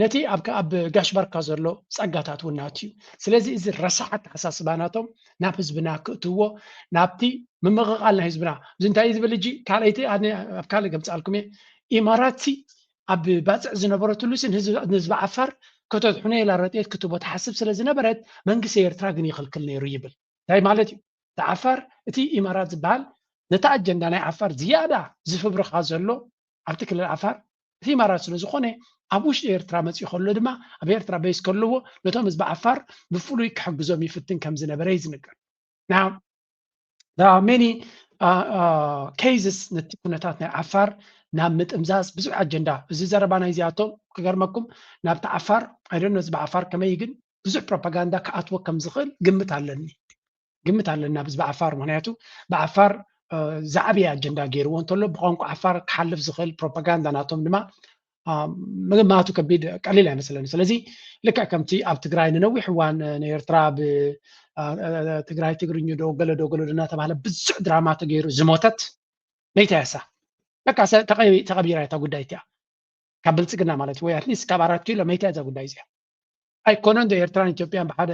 ነቲ ኣብ ኣብ ጋሽ ባርካ ዘሎ ጸጋታት እውን ናቱ እዩ። ስለዚ እዚ ረሳሕ ኣተሓሳስባ ናቶም ናብ ህዝብና ክእትዎ ናብቲ ምምቕቓል ናይ ህዝብና እዚ እንታይ እዩ ዝብል ሕጂ ካልኣይቲ ኣነ ኣብ ካልእ ገምጻልኩም እየ። ኢማራት ሲ ኣብ ባጽዕ ዝነበረትሉ ሲ ንህዝቢ ንህዝቢ ዓፋር ከተድሕኖ ኢላ ረድኤት ክትቦ ትሓስብ ስለ ዝነበረት መንግስቲ ኤርትራ ግን ይኽልክል ነይሩ ይብል። እንታይ ማለት እዩ? እቲ ዓፋር እቲ ኢማራት ዝበሃል ነታ ኣጀንዳ ናይ ዓፋር ዝያዳ ዝፍብርኻ ዘሎ ኣብቲ ክልል ዓፋር እቲ ኢማራት ስለ ዝኾነ ኣብ ውሽጢ ኤርትራ መፂኡ ከሎ ድማ ኣብ ኤርትራ በይስ ከለዎ ነቶም ህዝቢ ዓፋር ብፍሉይ ክሕግዞም ይፍትን ከም ዝነበረ እዩ ዝንገር። Now there are many cases ነቲ ኩነታት ናይ ዓፋር ናብ ምጥምዛዝ ብዙሕ ኣጀንዳ እዚ ዘረባ ናይ እዚኣቶም ክገርመኩም ናብቲ ዓፋር I don't know ህዝቢ ዓፋር ከመይ ግን ብዙሕ ፕሮፓጋንዳ ክኣትዎ ከም ዝኽእል ግምት ኣለኒ ግምት ኣለኒ ናብ ህዝቢ ዓፋር ምክንያቱ ብዓፋር ዝዓበየ ኣጀንዳ ገይርዎ እንተሎ ብቋንቋ ዓፋር ክሓልፍ ዝኽእል ፕሮፓጋንዳ ናቶም ድማ ምግማቱ ከቢድ ቀሊል ኣይመስለኒ ስለዚ ልክዕ ከምቲ ኣብ ትግራይ ንነዊሕ እዋን ንኤርትራ ብትግራይ ትግርኝ ዶ ገለ ዶ ገለ ዶ እናተባሃለ ብዙሕ ድራማ ተገይሩ ዝሞተት መይታ ያሳ በቃ ተቐቢራ እታ ጉዳይ እቲኣ ካብ ብልፅግና ማለት ወይ ኣትሊስት ካብ ኣራት ኪሎ መይታ እዛ ጉዳይ እዚኣ ኣይኮነን ዶ ኤርትራን ኢትዮጵያን ብሓደ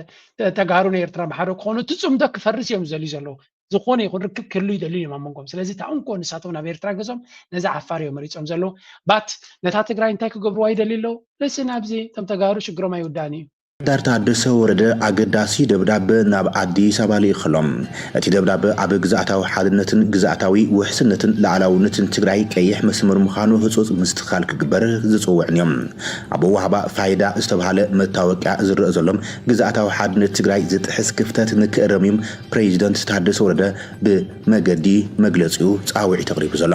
ተጋሩን ኤርትራን ብሓደ ክኾኑ እቲ ፅምዶ ክፈርስ እዮም ዝደልዩ ዘለዉ ዝኾነ ይኹን ርክብ ክህሉ ይደልዩ እዮም ኣብ መንጎም ስለዚ እታ እንኮ ንሳቶም ናብ ኤርትራ ገዞም ነዚ ዓፋር እዮም መሪፆም ዘለዉ but ነታ ትግራይ እንታይ ክገብርዋ ይደልዩ ኣለዉ ርእሲ ናብዚ እቶም ተጋሩ ሽግሮም ኣይውዳእን እዩ ዳር ታደሰ ወረደ ኣገዳሲ ደብዳበ ናብ ኣዲስ ኣበባ ልኢኽሎም። እቲ ደብዳበ ኣብ ግዝኣታዊ ሓድነትን ግዝኣታዊ ውሕስነትን ላዕላውነትን ትግራይ ቀይሕ መስመር ምዃኑ ህፁፅ ምስትኽኻል ክግበር ዝፅውዕን እዮም። ኣብ ኣወሃባ ፋይዳ ዝተብሃለ መታወቂያ ዝረአ ዘሎ ግዝኣታዊ ሓድነት ትግራይ ዝጥሕስ ክፍተት ንክእረም እዩ ፕሬዚደንት ታደሰ ወረደ ብመገዲ መግለፂኡ ፃውዒት ኣቕሪቡ ዘሎ።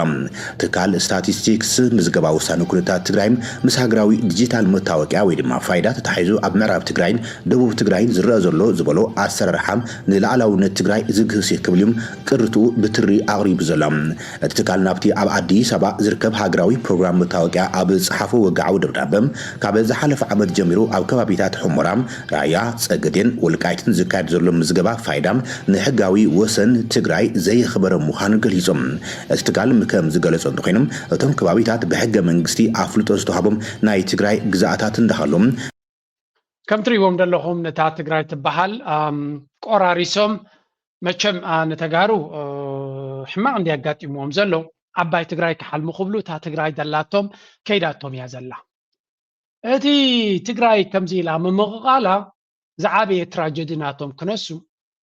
ትካል ስታቲስቲክስ ምዝገባ ውሳነ ኩነታት ትግራይ ምስ ሃገራዊ ዲጂታል መታወቂያ ወይ ድማ ፋይዳ ተታሒዙ ኣብ ምዕራብ ትግራይን ደቡብ ትግራይን ዝረአ ዘሎ ዝበሎ ኣሰራርሓ ንላዕላውነት ትግራይ ዝግህስ እዩ ክብል እዩ ቅርትኡ ብትሪ ኣቕሪቡ ዘሎ። እቲ ትካል ናብቲ ኣብ ኣዲስ ኣበባ ዝርከብ ሃገራዊ ፕሮግራም መታወቂያ ኣብ ዝፀሓፎ ወግዓዊ ደብዳበ ካብ ዝሓለፈ ዓመት ጀሚሩ ኣብ ከባቢታት ሑመራ፣ ራያ፣ ፀገዴን ወልቃይትን ዝካየድ ዘሎ ምዝገባ ፋይዳ ንሕጋዊ ወሰን ትግራይ ዘየኽበረ ምዃኑ ገሊፁ። እቲ ትካል ከም ዝገለፆ እንተኾይኑ እቶም ከባቢታት ብሕገ መንግስቲ ኣፍልጦ ዝተዋሃቦም ናይ ትግራይ ግዝኣታት እንዳሃሉ ከም ትሪእዎም ዘለኹም ነታ ትግራይ ትበሃል ቆራሪሶም መቸም ንተጋሩ ሕማቕ እንዲ ኣጋጢምዎም ዘሎ ዓባይ ትግራይ ክሓልሙ ክብሉ እታ ትግራይ ዘላቶም ከይዳቶም እያ ዘላ እቲ ትግራይ ከምዚ ኢላ ምምቕቓላ ዝዓበየ ትራጀዲ ናቶም ክነሱ፣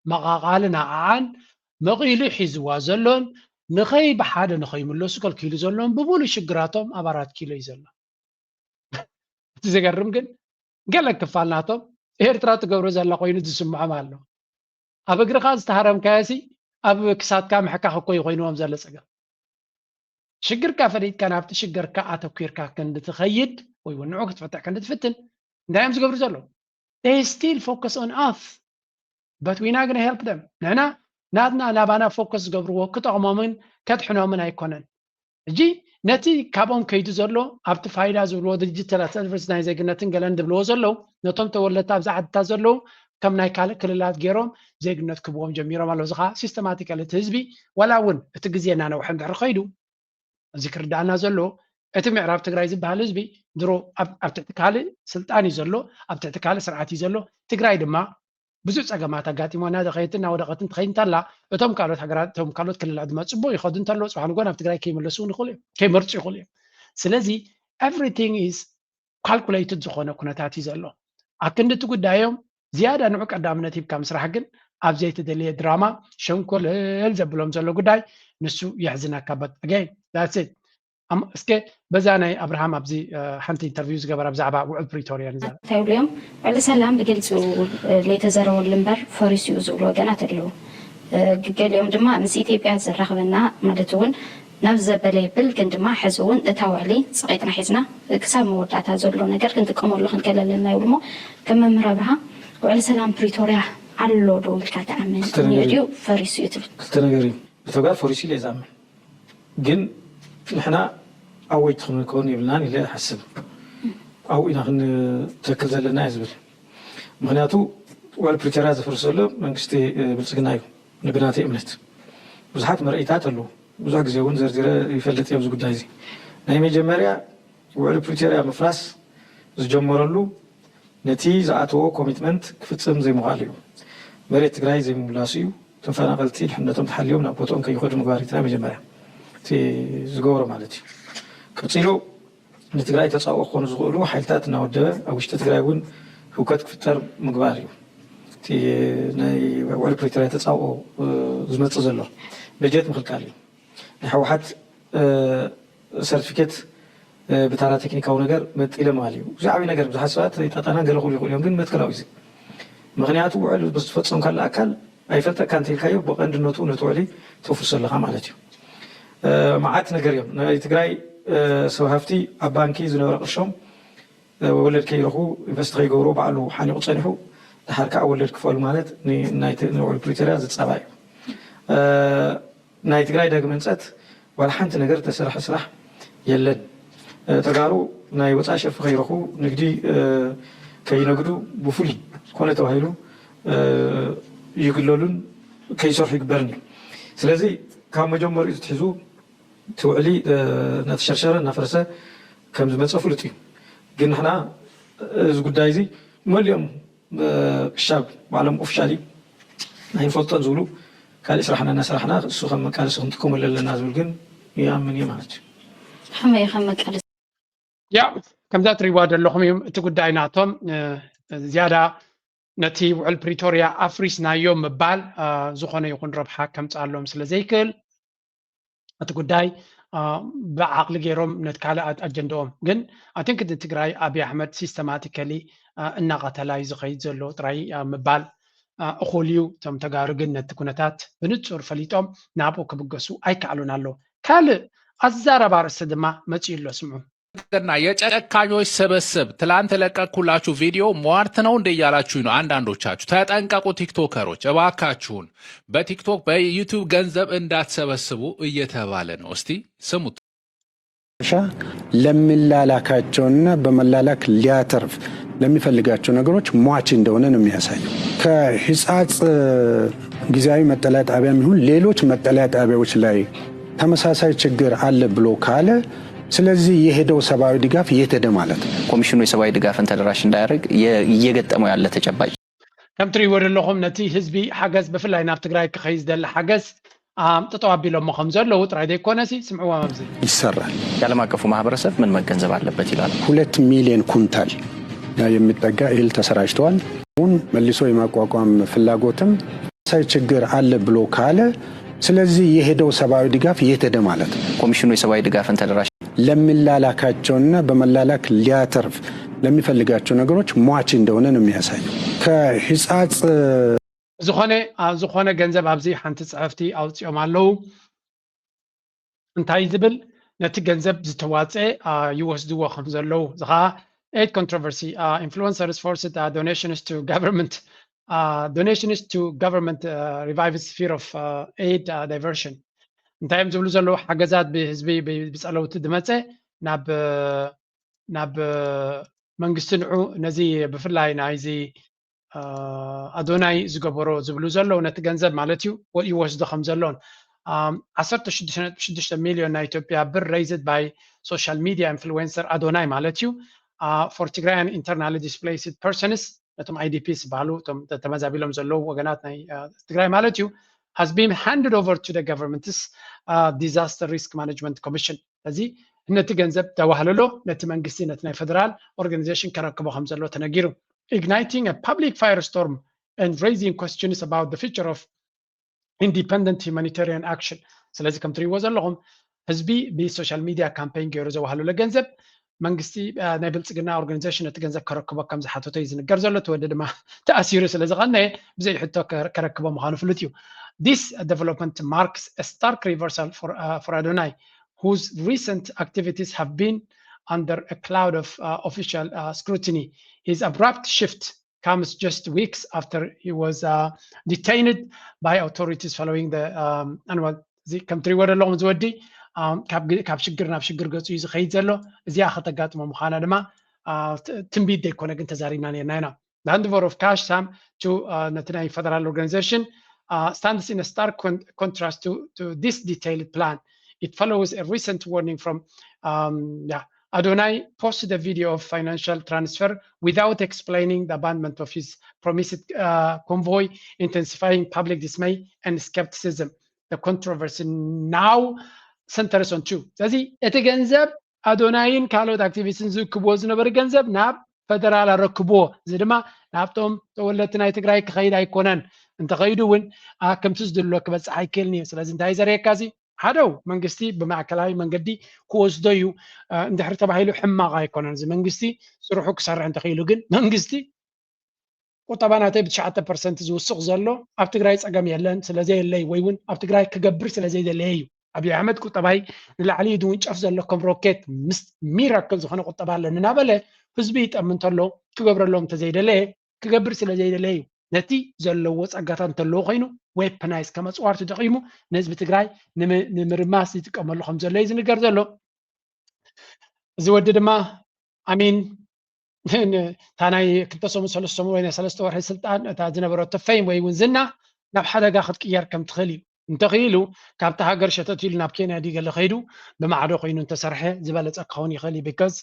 መቓቓሊ ንዓኣን መቒሉ ሒዝዋ ዘሎን ንኸይ ብሓደ ንኸይምለሱ ከልኪሉ ዘሎን ብምሉእ ሽግራቶም ኣብ ኣራት ኪሎ እዩ ዘሎ። እቲ ዘገርም ግን ገለ ክፋል ናቶም ኤርትራ ትገብሮ ዘላ ኮይኑ ዝስምዖም ኣሎ። ኣብ እግርኻ ዝተሃረምካዮሲ ኣብ ክሳድካ ምሕካኽ እኮ እዩ ኮይንዎም ዘሎ ጸገም። ሽግርካ ፈሊጥካ ናብቲ ሽግርካ ኣተኲርካ ክንድትኸይድ ወይ እውን ንዑ ክትፈትሕ ክንድትፍትን እንታይ እዮም ዝገብሩ ዘለዉ? They still focus on us, but we not gonna help them. ንሕና ናትና ናባና ፎከስ ዝገብርዎ ክጠቕሞምን ከድሕኖምን ኣይኮነን። ሕጂ ነቲ ካብኦም ከይዱ ዘሎ ኣብቲ ፋይዳ ዝብልዎ ድርጅት ተለተርፍስ ናይ ዜግነትን ገለን ዝብልዎ ዘለዉ ነቶም ተወለድቲ ኣብዚ ዓድታት ዘለዉ ከም ናይ ካልእ ክልላት ገይሮም ዜግነት ክብዎም ጀሚሮም ኣለዉ። እዚ ከዓ ሲስተማቲካሊ እቲ ህዝቢ ዋላ እውን እቲ ግዜ እናነውሐ እንድሕር ከይዱ እዚ ክርዳኣና ዘሎ እቲ ምዕራብ ትግራይ ዝበሃል ህዝቢ ድሮ ኣብ ትሕቲ ካልእ ስልጣን እዩ ዘሎ፣ ኣብ ትሕቲ ካልእ ስርዓት እዩ ዘሎ። ትግራይ ድማ ብዙሕ ፀገማት ኣጋጢሞና ደኸየትን እናወደቐትን ትኸይድ እንተላ እቶም ካልኦት ሃገራት እቶም ካልኦት ክልላት ድማ ፅቡቅ ይኸዱ እንተሎ ፅባሕ ንጎ ናብ ትግራይ ከይመለሱ እውን ይኽእሉ እዮም ከይመርፁ ይኽእሉ እዮም። ስለዚ everything is calculated ዝኾነ ኩነታት እዩ ዘሎ። ኣክንዲ እቲ ጉዳዮም ዝያዳ ንዑ ቀዳምነት ሂብካ ምስራሕ ግን ኣብ ዘይተደለየ ድራማ ሸንኮለል ዘብሎም ዘሎ ጉዳይ ንሱ የሕዝነካ። But again that's it። እስከ በዛ ናይ ኣብርሃም ኣብዚ ሓንቲ ኢንተርቪው ዝገበራ ብዛዕባ ውዕል ፕሪቶርያ ንዛ እንታይ ይብሉ እዮም? ውዕሊ ሰላም ብግልፂ ለይተዘረበሉ እምበር ፈሪሱ እዩ ዝብሉ ወገናት ኣለዉ። ገሊኦም ድማ ምስ ኢትዮጵያ ዘራኽበና ማለት እውን ናብ ዘበለ ይብል ግን ድማ ሕዚ እውን እታ ውዕሊ ፀቒጥና ሒዝና ክሳብ መወዳእታ ዘሎ ነገር ክንጥቀመሉ ክንክእል ኣለና ይብሉ እሞ ከም መምህር ኣብርሃ ውዕሊ ሰላም ፕሪቶርያ ኣሎ ዶ ኢልካ ትኣምን? እኒኦ ድዩ ፈሪሱ እዩ ትብል? ክልተ ነገር እዩ። ብተግባር ፈሪሱ ኢለ እየ ዝኣምን። ግን ንሕና ኣወጅቲ ክንከውን የብልናን ኢለ እሓስብ። ኣብኡ ኢና ክንተክል ዘለና እየ ዝብል። ምክንያቱ ውዕል ፕሪቶርያ ዘፍርስ ዘሎ መንግስቲ ብልፅግና እዩ ብናተይ እምነት። ብዙሓት መርኢታት ኣለዉ። ብዙሕ ግዜ እውን ዘርዚረ ይፈልጥ እየ ኣብዚ ጉዳይ እዚ። ናይ መጀመርያ ውዕል ፕሪቶርያ ምፍራስ ዝጀመረሉ ነቲ ዝኣተዎ ኮሚትመንት ክፍፅም ዘይምኽኣሉ እዩ። መሬት ትግራይ ዘይምምላሱ እዩ። ተፈናቐልቲ ድሕነቶም ተሓልዮም ናብ ቦትኦም ከይኸዱ ምግባር እዩ እቲ ናይ መጀመርያ እቲ ዝገበሮ ማለት እዩ። ቀፂሉ ንትግራይ ተፃብኦ ክኾኑ ዝኽእሉ ሓይልታት እናወደበ ኣብ ውሽጢ ትግራይ እውን ህውከት ክፍጠር ምግባር እዩ። እቲ ናይ ውዕል ፕሪቶርያ ተፃብኦ ዝመፅእ ዘሎ በጀት ምኽልካል እዩ። ናይ ህወሓት ሰርቲፊኬት ብታራ ቴክኒካዊ ነገር መጢለ ምባል እዩ። እዚ ዓብዪ ነገር ብዙሓት ሰባት ይጣጣና ገለ ክብሉ ይኽእሉ እዮም፣ ግን መትከላዊ እዚ ምኽንያቱ ውዕል ምስ ዝፈፀምካሉ ኣካል ኣይፈልጠካ እንተኢልካዮ ብቐንድነቱ ነቲ ውዕሊ ተፍርሶ ኣለኻ ማለት እዩ። መዓት ነገር እዮም ናይ ትግራይ ሰብ ሃፍቲ ኣብ ባንኪ ዝነበረ ቅርሾም ወለድ ከይረኽቡ ኢንቨስት ከይገብሩ ባዕሉ ሓኒቑ ፀኒሑ ድሓር ከዓ ወለድ ክፈሉ ማለት ናይቲ ንውዕል ፕሪቶርያ ዝፃባእ እዩ። ናይ ትግራይ ዳግመ ህንፀት ዋላ ሓንቲ ነገር ዝተሰርሐ ስራሕ የለን። ተጋሩ ናይ ወፃኢ ሸርፊ ከይረኽቡ ንግዲ ከይነግዱ ብፍሉይ ኮነ ተባሂሉ ይግለሉን ከይሰርሑ ይግበርን እዩ። ስለዚ ካብ መጀመሪኡ ዝትሒዙ እቲ ውዕሊ እናተሸርሸረ እናፈረሰ ከም ዝመፀ ፍሉጥ እዩ። ግን ንሕና እዚ ጉዳይ እዚ መሊኦም ክሻብ ባዕሎም ኦፊሻሊ ኣይንፈልጦን ዝብሉ ካሊእ ስራሕና እናሰራሕና እሱ ከም መቃለሲ ክንጥቀመሉ ኣለና ዝብል ግን ይኣምን እየ ማለት እዩ። ከመይ ከም መቃለሲ ያ ከምዛ ትሪዋ ዘለኹም እዩ እቲ ጉዳይ ናቶም ዝያዳ ነቲ ውዕል ፕሪቶርያ ኣፍሪስናዮ ምባል ዝኾነ ይኹን ረብሓ ከምፅኣሎም ስለ ዘይክእል እቲ ጉዳይ ብዓቕሊ ገይሮም ነቲ ካልእ ኣጀንዳኦም ግን ኣቲንክ ንትግራይ ኣብይ ኣሕመድ ሲስተማቲካሊ እናቐተላ እዩ ዝኸይድ ዘሎ ጥራይ ምባል እኹል እዩ። እቶም ተጋሩ ግን ነቲ ኩነታት ብንፁር ፈሊጦም ናብኡ ክብገሱ ኣይከኣሉን ኣለዉ። ካልእ ኣዛረባ ኣርእስቲ ድማ መፂኡ ኣሎ ስምዑ። እና የጨካኞች ስብስብ ትላንት የለቀኩላችሁ ቪዲዮ ሟርት ነው እንደ እያላችሁ ነው አንዳንዶቻችሁ። ተጠንቀቁ ቲክቶከሮች እባካችሁን በቲክቶክ በዩቲዩብ ገንዘብ እንዳትሰበስቡ እየተባለ ነው። እስቲ ስሙት። ሻ ለሚላላካቸውና በመላላክ ሊያተርፍ ለሚፈልጋቸው ነገሮች ሟች እንደሆነ ነው የሚያሳየው። ከሂጻጽ ጊዜያዊ መጠለያ ጣቢያም ይሁን ሌሎች መጠለያ ጣቢያዎች ላይ ተመሳሳይ ችግር አለ ብሎ ካለ ስለዚህ የሄደው ሰብአዊ ድጋፍ የት ሄደ ማለት ነው። ኮሚሽኑ የሰብአዊ ድጋፍን ተደራሽ እንዳያደርግ እየገጠመው ያለ ተጨባጭ ከም ትሪእዎ ዘለኹም ነቲ ህዝቢ ሓገዝ ብፍላይ ናብ ትግራይ ክኸይድ ዝደሊ ሓገዝ ጠጠው ኣቢሎሞ ከም ዘለዉ ጥራይ ዘይኮነሲ፣ ስምዕዎም ኣብዚ። ይሰራል። የዓለም አቀፉ ማህበረሰብ ምን መገንዘብ አለበት ይላሉ? ሁለት ሚሊዮን ኩንታል የሚጠጋ እህል ተሰራጭተዋል። አሁን መልሶ የማቋቋም ፍላጎትም ሳይ ችግር አለ ብሎ ካለ፣ ስለዚህ የሄደው ሰብአዊ ድጋፍ የት ሄደ ማለት ነው? ኮሚሽኑ የሰብአዊ ድጋፍን ተደራሽ ለሚላላካቸውና በመላላክ ሊያተርፍ ለሚፈልጋቸው ነገሮች ሟች እንደሆነ ነው የሚያሳየው። ከህጻጽ ዝኾነ ዝኾነ ገንዘብ ኣብዚ ሓንቲ ጽሕፍቲ ኣውፅኦም ኣለዉ። እንታይ ዝብል? ነቲ ገንዘብ ዝተዋፀ ይወስድዎ ከም ዘለዉ። እዚ ከዓ aid controversy, influencers forced donations to government, donations to government revives fear of aid diversion. እንታይ እዮም ዝብሉ ዘለዉ? ሓገዛት ብህዝቢ ብፀለውቲ ዝመፀ ናብ ናብ መንግስቲ ንዑ ነዚ ብፍላይ ናይዚ ኣዶናይ ዝገበሮ ዝብሉ ዘለዉ ነቲ ገንዘብ ማለት እዩ ይወስዶ ከም ዘሎን ዓሰርተ ሽዱሽተ ሚልዮን ናይ ኢትዮጵያ ብር raised by social media influencer ኣዶናይ ማለት እዩ for Tigrayan internally displaced persons ነቶም IDPs ዝበሃሉ ተመዛቢሎም ዘለዉ ወገናት ናይ ትግራይ ማለት እዩ has been handed over to the government's disaster risk management commission። ስለዚ ነቲ ገንዘብ ተዋህልሎ ነቲ መንግስቲ ነቲ ናይ ፌደራል organization ከረክቦ ከም ዘሎ ተነጊሩ። Igniting a public firestorm and raising questions about the future of independent humanitarian action። ስለዚ ከም ትሪእዎ ዘለኹም ህዝቢ ብሶሻል ሚድያ ካምፔን ገይሩ ዘዋህለሎ ገንዘብ መንግስቲ ናይ ብልፅግና organization ነቲ ገንዘብ ከረክቦ ከም ዝሓተቶ እዩ ዝንገር ዘሎ። እቲ ወዲ ድማ ተኣሲሩ ስለ ዝቐነየ ብዘይ ሕቶ ከረክቦ ምዃኑ ፍሉጥ እዩ። This development marks a stark reversal for, uh, for Adonai, whose recent activities have been under a cloud of uh, official uh, scrutiny. His abrupt shift comes just weeks after he was uh, detained by authorities following the um, annual. ከም ትሪእዎ ዘለኹም ዝወዲ ካብ ሽግር ናብ ሽግር ገፁ እዩ ዝኸይድ ዘሎ። እዚኣ ከተጋጥሞ ምዃና ድማ ትንቢት ዘይኮነ ግን ተዛሪብና ነርና ኢና። The handover of cash sum to uh, ነቲ ናይ federal organization uh, stands in a stark con contrast to, to this detailed plan. It follows a recent warning from um, yeah, Adonai posted a video of financial transfer without explaining the abandonment of his promised uh, convoy, intensifying public dismay and skepticism. The controversy now centers on two. ስለዚ እቲ ገንዘብ ኣዶናይን ካልኦት ኣክቲቪስትን ዝእክብዎ ዝነበሩ ገንዘብ ናብ ፈደራል ኣረክብዎ። እዚ ድማ ናብቶም ተወለድቲ ናይ ትግራይ ክኸይድ ኣይኮነን። እንተኸይዱ እውን ከምቲ ዝድሎ ክበፅሕ ኣይክእልን እዩ። ስለዚ እንታይ ዘርእየካ እዚ ሓደው መንግስቲ ብማእከላዊ መንገዲ ክወስዶ እዩ እንድሕር ተባሂሉ ሕማቕ ኣይኮነን። እዚ መንግስቲ ስርሑ ክሰርሕ እንተኽኢሉ ግን መንግስቲ ቁጠባ ናተይ ብትሽዓተ ፐርሰንት ዝውስኽ ዘሎ ኣብ ትግራይ ፀገም የለን ስለዘየለይ ወይ እውን ኣብ ትግራይ ክገብር ስለዘይደለየ እዩ። ኣብይ ኣሕመድ ቁጠባይ ንላዕሊ እዩ ዝውንጨፍ ዘሎ ከም ሮኬት ምስ ሚራክል ዝኾነ ቁጠባ ኣለኒ እናበለ ህዝቢ ይጠሚ እንተሎ ክገብረሎም እንተዘይደለየ ክገብር ስለዘይደለየ እዩ። ነቲ ዘለዎ ፀጋታት እንተለዎ ኮይኑ ዌፐናይዝ ከም ኣፅዋር ተጠቒሙ ንህዝቢ ትግራይ ንምርማስ ይጥቀመሉ ከም ዘሎ እዩ ዝንገር ዘሎ። እዚ ወዲ ድማ ኣሚን እታ ናይ ክልተ ሰሙን ሰለስተ ሰሙን ወይ ናይ ሰለስተ ወርሒ ስልጣን እታ ዝነበረቶ ፌም ወይ እውን ዝና ናብ ሓደጋ ክትቅየር ከም ትኽእል እዩ። እንተኽኢሉ ካብቲ ሃገር ሸተት ኢሉ ናብ ኬንያ ድዩ ገለ ከይዱ ብማዕዶ ኮይኑ እንተሰርሐ ዝበለፀ ክኸውን ይኽእል እዩ። Because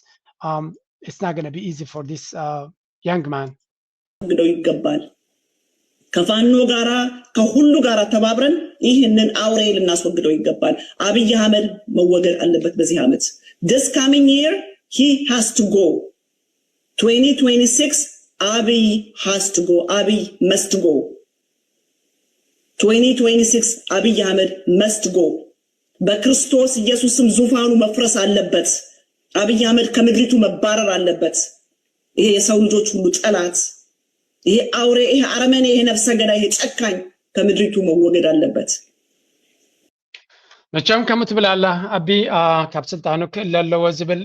it's not gonna be easy for this young man. ግደው ይገባል። ከፋኖ ጋራ ከሁሉ ጋራ ተባብረን ይህንን አውሬ ልናስወግደው ይገባል። አብይ አህመድ መወገድ አለበት በዚህ ዓመት። This coming year he has to go. twenty twenty-six አብይ has to go. አብይ must go. twenty twenty-six አብይ አህመድ must go. በክርስቶስ ኢየሱስም ዙፋኑ መፍረስ አለበት። አብይ አህመድ ከምድሪቱ መባረር አለበት። ይሄ የሰው ልጆች ሁሉ ጠላት፣ ይሄ አውሬ፣ ይሄ አረመኔ፣ ይሄ ነፍሰ ገዳይ፣ ይሄ ጨካኝ ከምድሪቱ መወገድ አለበት። መቸም ከም ትብል ኣላ ኣቢ ካብ ስልጣኑ ክእለ ኣለዎ ዝብል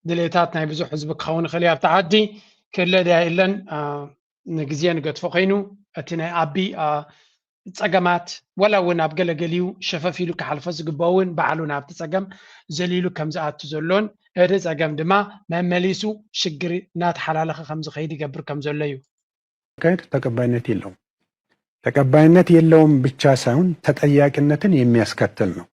ድሌታት ናይ ብዙሕ ህዝቢ ክኸውን ይኽእል እዩ ኣብቲ ዓዲ። ክእለ ድያ የለን ንግዜ ንገድፎ ኮይኑ እቲ ናይ ኣቢ ፀገማት ወላ እውን ኣብ ገለገሊኡ ሸፈፍ ኢሉ ክሓልፎ ዝግበኦ እውን ባዕሉ ናብቲ ፀገም ዘሊሉ ከም ዝኣቱ ዘሎን እቲ ፀገም ድማ መመሊሱ ሽግር እናተሓላለኸ ከም ዝኸይድ ይገብር ከም ዘሎ እዩ። አካሄድ ተቀባይነት የለውም። ተቀባይነት የለውም ብቻ ሳይሆን ተጠያቂነትን የሚያስከትል ነው።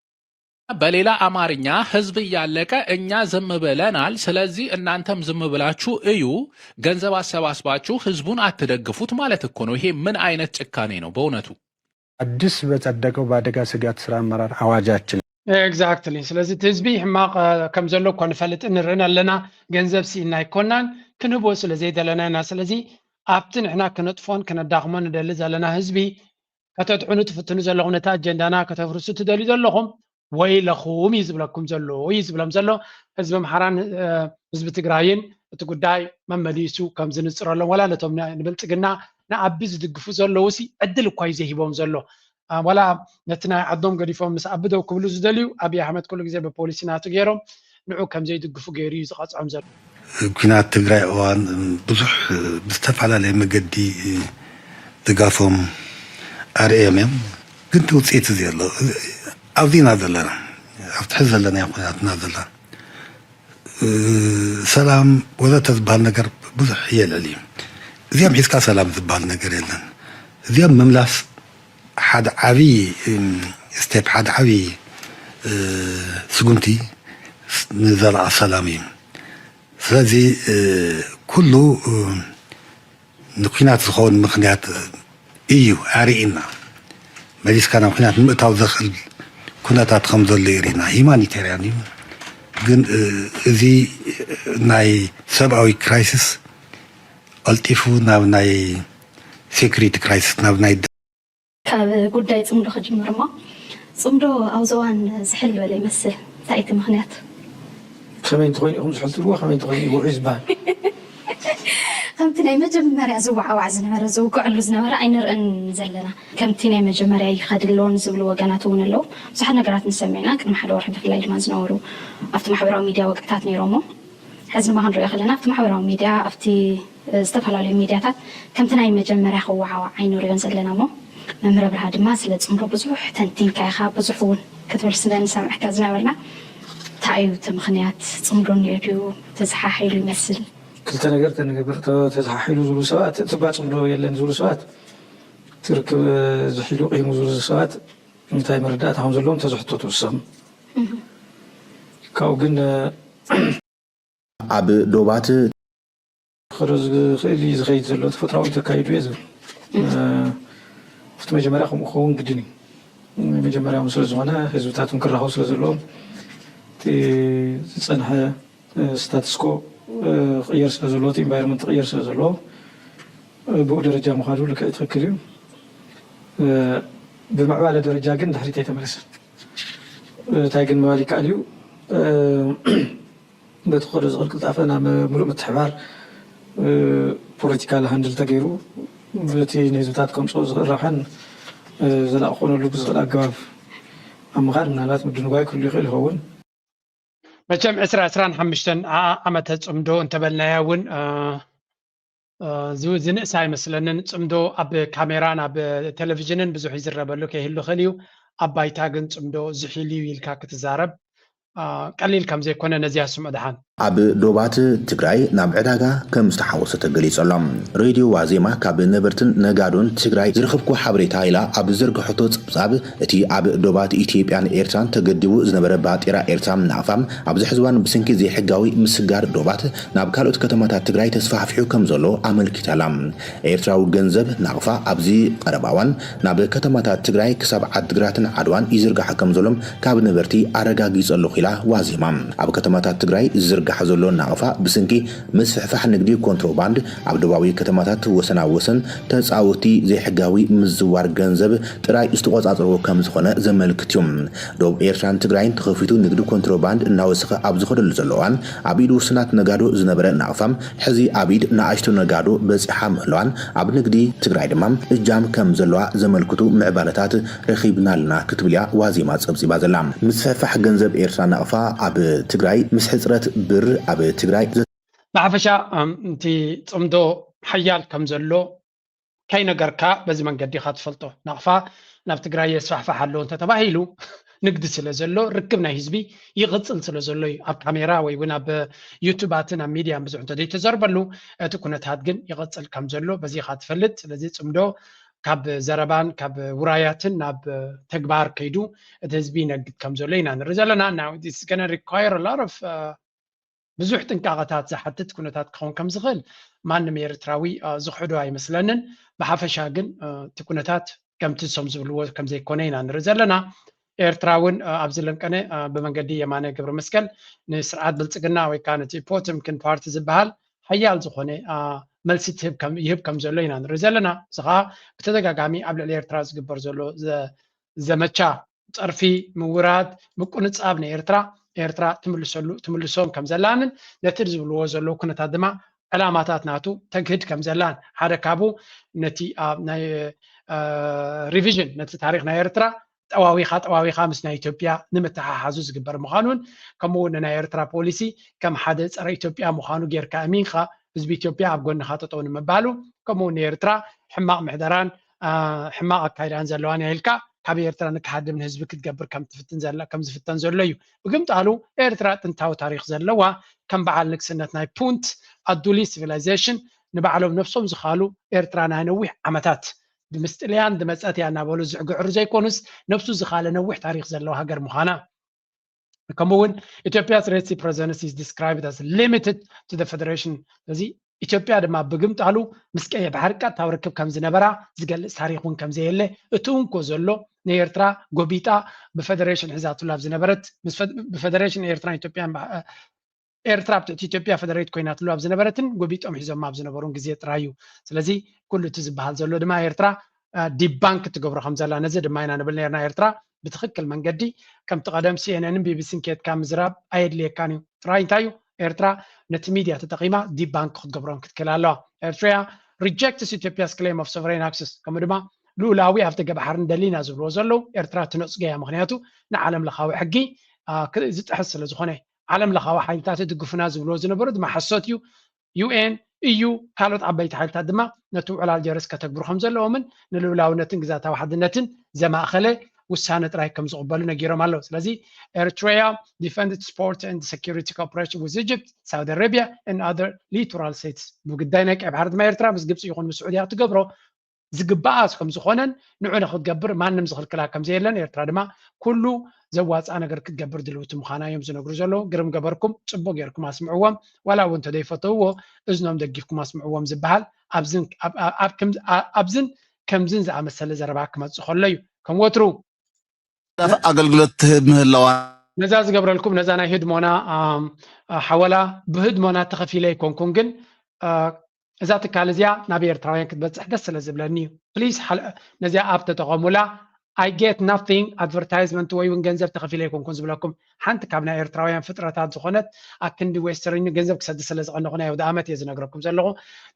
በሌላ አማርኛ ህዝብ እያለቀ እኛ ዝም ብለናል፣ ስለዚህ እናንተም ዝም ብላችሁ እዩ፣ ገንዘብ አሰባስባችሁ ህዝቡን አትደግፉት ማለት እኮ ነው። ይሄ ምን አይነት ጭካኔ ነው በእውነቱ? አዲስ በጸደቀው በአደጋ ስጋት ስራ አመራር አዋጃችን። Exactly። ስለዚ እቲ ህዝቢ ሕማቕ ከም ዘሎ እኮ ንፈልጥን ንርእን ኣለና። ገንዘብ ስኢና ኣይኮናን፣ ክንህቦ ስለ ዘይደለና ኢና። ስለዚ ኣብቲ ንሕና ክነጥፎን ክነዳኽሞን ንደሊ ዘለና ህዝቢ ከተጥዕኑ ትፍትኑ ዘለኹም፣ ነቲ ኣጀንዳና ከተፍርሱ ትደልዩ ዘለኹም ወይለኹም እዩ ዝብለኩም ዘሎ እዩ ዝብሎም ዘሎ። ህዝቢ ኣምሓራን ህዝቢ ትግራይን እቲ ጉዳይ መመሊሱ ከም ዝንፅረሎም፣ ዋላ ነቶም ንብልፅግና ንኣቢ ዝድግፉ ዘለዉ ሲ ዕድል እኳ እዩ ዘይሂቦም ዘሎ። ዋላ ነቲ ናይ ዓዶም ገዲፎም ምስ ኣቢ ደው ክብሉ ዝደልዩ ኣብይ ኣሕመድ ኩሉ ግዜ ብፖሊሲ ናቱ ገይሮም ንዑ ከም ዘይድግፉ ገይሩ እዩ ዝቐፅዖም ዘሎ። ኩናት ትግራይ እዋን ብዙሕ ብዝተፈላለየ መገዲ ድጋፎም ኣርእዮም እዮም። ግን እቲ ውፅኢት እዚ ኣሎ ኣብዚና ዘለና ኣብቲ ሕዚ ዘለናዮ ኩናትና ዘለና ሰላም ወዘተ ዝበሃል ነገር ብዙሕ የልዕል እዩ። እዚኦም ሒዝካ ሰላም ዝበሃል ነገር የለን። እዚኦም ምምላስ ሓደ ዓብዪ step ሓደ ዓብዪ ስጉምቲ ንዘላቒ ሰላም እዩ። ስለዚ ኩሉ ንኩናት ዝኸውን ምኽንያት እዩ ኣርእና መሊስካ ናብ ኩናት ንምእታው ዘኽእል ኩነታት ከም ዘሎ ይርኢና። ሂማኒቴርያን እዩ ግን እዚ ናይ ሰብኣዊ crisis ቀልጢፉ ናብ ናይ security crisis ናብ ናይ ካብ ጉዳይ ፅምዶ ክጅምር እሞ ፅምዶ ኣብዚ እዋን ዝሕል ዝበለ ይመስል። እንታይ እቲ ምኽንያት? ከመይ እንተኾይኑ ኢኹም ዝሕል ትብልዎ ከመይ እንተኾይኑ እዩ ውዑይ ዝበሃል። ከምቲ ናይ መጀመርያ ዝወዓዋዕ ዝነበረ ዝውግዐሉ ዝነበረ ኣይንርእን ዘለና። ከምቲ ናይ መጀመርያ ይኸድ ኣሎ ንዝብሉ ወገናት እውን ኣለዉ። ብዙሓት ነገራት ንሰምዕ ኢና። ቅድሚ ሓደ ወርሒ ብፍላይ ድማ ዝነበሩ ኣብቲ ማሕበራዊ ሚድያ ወግዕታት ነይሮሞ። ሕዚ ድማ ክንሪኦ ከለና ኣብቲ ማሕበራዊ ሚድያ ኣብቲ ዝተፈላለዩ ሚድያታት ከምቲ ናይ መጀመርያ ክወዓዋዕ ኣይንሪኦን ዘለና እሞ መምህር ኣብርሃ ድማ ስለ ፅምዶ ብዙሕ ተንቲንካ ኢኻ ብዙሕ እውን ክትብል ስለ ንሰምዕካ ዝነበርና እንታይ እዩ እቲ ምኽንያት? ፅምዶ እኒኦ ድዩ? ተዘሓሒሉ ይመስል። ክልተ ነገር ተንገብር ተዘሓሒሉ ዝብሉ ሰባት እቲ እባ ፅምዶ የለን ዝብሉ ሰባት እቲ ርክብ ዝሒሉ ቂሙ ዝብሉ ሰባት እንታይ መረዳእታ ከም ዘለዎም ተዝሕተቱ ዝሰም ካብኡ ግን ኣብ ዶባት ክኸዶ ዝኽእል እዩ ዝኸይድ ዘሎ ተፈጥራዊ ተካይዱ እየ ዝብል እቲ መጀመርያ ከምኡ ክኸውን ግድን እዩ መጀመርያ ስለ ዝኾነ ህዝብታት ክራኸቡ ስለ ዘለዎም ዝፀንሐ ስታትስኮ ክቕየር ስለ ዘለዎ ኢንቫይሮንመንት ክቕየር ስለ ዘለዎ ብኡ ደረጃ ምዃዱ ልክዕ ትኽክል እዩ ብምዕባለ ደረጃ ግን ድሕሪት ኣይተመለሰን እንታይ ግን ምባል ይከኣል እዩ በቲ ክኸዶ ዝኽእል ቅልጣፈ ናብ ምሉእ ምትሕባር ፖለቲካል ሃንድል ተገይሩ በቲ ንህዝብታት ከምፅኦ ዝኽእል ረብሓን ዘላቂ ክኾነሉ ብዝኽእል ኣገባብ ኣብ ምኻድ ምናልባት ምድንጓይ ክህሉ ይኽእል ይኸውን። መቸም ዕስራ ዕስራን ሓሙሽተን ዓመተ ፅምዶ እንተበልናያ እውን ዝንእስ ኣይመስለንን። ፅምዶ ኣብ ካሜራን ኣብ ቴሌቪዥንን ብዙሕ ይዝረበሉ ከይህሉ ይኽእል እዩ። ኣብ ባይታ ግን ፅምዶ ዝሒል እዩ ኢልካ ክትዛረብ ቀሊል ከም ዘይኮነ ነዚኣ ስምዑ ደሓን። ኣብ ዶባት ትግራይ ናብ ዕዳጋ ከም ዝተሓወሰ ተገሊጹ ኣሎ። ሬድዮ ዋዜማ ካብ ነበርትን ነጋዶን ትግራይ ዝረኸብኩዎ ሓበሬታ ኢላ ኣብ ዝዘርግሐቶ ጸብጻብ፣ እቲ ኣብ ዶባት ኢትዮጵያን ኤርትራን ተገዲቡ ዝነበረ ባጤራ ኤርትራ ናቕፋ ኣብዚ ሕዚ እዋን ብሰንኪ ዘይሕጋዊ ምስግጋር ዶባት ናብ ካልኦት ከተማታት ትግራይ ተስፋሕፊሑ ከም ዘሎ ኣመልኪታ ኣላ። ኤርትራዊ ገንዘብ ናቕፋ ኣብዚ ቀረባ እዋን ናብ ከተማታት ትግራይ ክሳብ ዓድግራትን ዓድዋን ይዝርጋሕ ከም ዘሎም ካብ ነበርቲ ኣረጋጊጸ ኣለኹ ኢላ ዋዜማ። ኣብ ከተማታት ትግራይ ዝዝርጋሕ ዘሎ ናቕፋ ብስንኪ ምስፍሕፋሕ ንግዲ ኮንትሮባንድ ኣብ ደቡባዊ ከተማታት ወሰናወሰን ተጻወቲ ዘይሕጋዊ ምዝዋር ገንዘብ ጥራይ ዝተቆጻጸርዎ ከም ዝኾነ ዘመልክት እዩ። ደቡብ ኤርትራን ትግራይን ተኸፊቱ ንግዲ ኮንትሮባንድ እናወሰኸ ኣብ ዝኸደሉ ዘሎ እዋን ኣብ ኢድ ውሱናት ነጋዶ ዝነበረ ናቕፋ ሕዚ ኣብ ኢድ ንኣሽቱ ነጋዶ በጺሓ ምህላዋን ኣብ ንግዲ ትግራይ ድማ እጃም ከም ዘለዋ ዘመልክቱ ምዕባለታት ረኺብና ኣለና ክትብል እያ ዋዜማ ጸብጺባ ዘላ። ምስፍሕፋሕ ገንዘብ ኤርትራ ናቕፋ ኣብ ትግራይ ምስ ሕጽረት ብር ኣብ ትግራይ ብሓፈሻ እቲ ጽምዶ ሓያል ከም ዘሎ ከይነገርካ በዚ መንገዲ ኢኻ ትፈልጦ። ናቕፋ ናብ ትግራይ የስፋሕፋሕ ኣሎ እንተተባሂሉ ንግዲ ስለ ዘሎ ርክብ ናይ ህዝቢ ይቕፅል ስለ ዘሎ እዩ። ኣብ ካሜራ ወይ እውን ኣብ ዩቱባትን ኣብ ሚድያን ብዙሕ እንተዘይተዘርበሉ እቲ ኩነታት ግን ይቕፅል ከም ዘሎ በዚ ኢኻ ትፈልጥ። ስለዚ ፅምዶ ካብ ዘረባን ካብ ውራያትን ናብ ተግባር ከይዱ እቲ ህዝቢ ይነግድ ከም ዘሎ ኢና ንርኢ ዘለና። Now it's gonna require a lot of ብዙሕ ጥንቃቐታት ዝሓትት ኩነታት ክኸውን ከም ዝኽእል ማንም ኤርትራዊ ዝኽሕዶ ኣይመስለንን። ብሓፈሻ ግን እቲ ኩነታት ከምቲ ንሶም ዝብልዎ ከምዘይኮነ ኢና ንርኢ ዘለና። ኤርትራ እውን ኣብዚ ለንቀነ ብመንገዲ የማነ ገብረ መስቀል ንስርዓት ብልፅግና ወይ ከዓ ነቲ ፖተምኪን ፓርቲ ዝበሃል ሓያል ዝኾነ መልሲ ይህብ ከም ዘሎ ኢና ንርኢ ዘለና። እዚ ከዓ ብተደጋጋሚ ኣብ ልዕሊ ኤርትራ ዝግበር ዘሎ ዘመቻ ፀርፊ፣ ምውራድ፣ ምቁንፃብ ንኤርትራ ኤርትራ ትምልሰሉ ትምልሶም ከም ዘላንን ነቲ ዝብልዎ ዘለዉ ኩነታት ድማ ዕላማታት ናቱ ተግህድ ከም ዘላን ሓደ ካብኡ ነቲ ኣብ ናይ ሪቪዥን ነቲ ታሪክ ናይ ኤርትራ ጠዋዊኻ ጠዋዊኻ ምስ ናይ ኢትዮጵያ ንምትሓሓዙ ዝግበር ምዃኑን ከምኡ እውን ናይ ኤርትራ ፖሊሲ ከም ሓደ ፀረ ኢትዮጵያ ምዃኑ ጌርካ እሚንካ ህዝቢ ኢትዮጵያ ኣብ ጎንኻ ጠጠው ንምባሉ ከምኡ እውን ንኤርትራ ሕማቕ ምሕደራን ሕማቕ ኣካይዳን ዘለዋን ኢልካ ካብ ኤርትራ ንክሃድም ንህዝቢ ክትገብር ከም ዝፍተን ዘሎ እዩ። ብግምጣሉ ኤርትራ ጥንታዊ ታሪክ ዘለዋ ከም በዓል ንግስነት ናይ ፑንት ኣዱሊ ሲቪላይዜሽን ንባዕሎም ነብሶም ዝኻሉ ኤርትራ ናይ ነዊሕ ዓመታት ብምስጥልያን ድመፀት እያ እናበሉ ዝሕግሕሩ ዘይኮኑስ ነብሱ ዝኻለ ነዊሕ ታሪክ ዘለዋ ሃገር ምዃና ከምኡ እውን Ethiopia's Red Sea presence is described as limited to the federation። ስለዚ ኢትዮጵያ ድማ ብግምጣሉ ምስ ቀይሕ ባሕሪ ቀጥታዊ ርክብ ከም ዝነበራ ዝገልፅ ታሪክ እውን ከም ዘየለ እቲ እንኮ ዘሎ ንኤርትራ ጎቢጣ ብፈደሬሽን ሒዛትሉ ኣብ ዝነበረት ብፈደሬሽን ኤርትራን ኢትዮጵያን ኤርትራ ኣብ ትሕቲ ኢትዮጵያ ፈደሬት ኮይናትሉ ኣብ ዝነበረትን ጎቢጦም ሒዞም ኣብ ዝነበሩን ግዜ ጥራይ እዩ። ስለዚ ኩሉ እቲ ዝበሃል ዘሎ ድማ ኤርትራ ዲባንክ ትገብሮ ከም ዘላ ነዚ ድማ ኢና ንብል ነርና። ኤርትራ ብትኽክል መንገዲ ከምቲ ቀደም ሲኤንኤንን ቢቢሲን ኬድካ ምዝራብ ኣየድልየካን እዩ። ጥራይ እንታይ እዩ ኤርትራ ነቲ ሚድያ ተጠቒማ ዲባንክ ክትገብሮም ክትክእል ኣለዋ። ኤርትራ rejects Ethiopia's claim of sovereign access ከምኡ ድማ ልኡላዊ ኣብ ደገ ባሕሪ ንደሊ ኢና ዝብልዎ ዘለዉ ኤርትራ ትነፅጎ እያ። ምክንያቱ ንዓለም ለኻዊ ሕጊ ዝጥሕስ ስለ ዝኾነ ዓለም ለኻዊ ሓይልታት ይድግፉና ዝብልዎ ዝነበሩ ድማ ሓሶት እዩ። ዩኤን እዩ ካልኦት ዓበይቲ ሓይልታት ድማ ነቲ ውዕላል ጀርስ ከተግብሩ ከም ዘለዎምን ንልኡላውነትን ግዛታዊ ሓድነትን ዘማእኸለ ውሳነ ጥራይ ከም ዝቕበሉ ነጊሮም ኣለዉ። ስለዚ Eritrea defend its port and security cooperation with Egypt, Saudi Arabia and other littoral states። ብጉዳይ ናይ ቀይ ባሕሪ ድማ ኤርትራ ምስ ግብፂ ይኹን ምስ ስዑድያ ክትገብሮ ዝግባኣ ከም ዝኾነን ንዑ ንክትገብር ማንም ዝኽልክላ ከም ዘየለን ኤርትራ ድማ ኩሉ ዘዋፅኣ ነገር ክትገብር ድልውቲ ምዃና እዮም ዝነግሩ ዘለዉ። ግርም ገበርኩም፣ ፅቡቅ ጌርኩም ኣስምዕዎም። ዋላ እውን እንተዘይፈተውዎ እዝኖም ደጊፍኩም ኣስምዕዎም ዝበሃል ኣብዝን ከምዝን ዝኣመሰለ ዘረባ ክመፅእ ከሎ እዩ። ከም ወትሩ ኣገልግሎት ትህብ ምህላዋ ነዛ ዝገብረልኩም ነዛ ናይ ህድሞና ሓወላ ብህድሞና ተኸፊለ ኣይኮንኩን ግን እዛ ትካል እዚኣ ናብ ኤርትራውያን ክትበፅሕ ደስ ስለ ዝብለኒ እዩ። ፕሊስ ነዚኣ ኣፕ ተጠቐሙላ። I get nothing advertisement ወይ እውን ገንዘብ ተኸፊለ ኣይኮንኩን ዝብለኩም። ሓንቲ ካብ ናይ ኤርትራውያን ፍጥረታት ዝኾነት ኣክንዲ ዌስተርን ገንዘብ ክሰዲ ስለ ዝቐነኹ ናይ ኣውደ ኣመት እየ ዝነግረኩም ዘለኹ።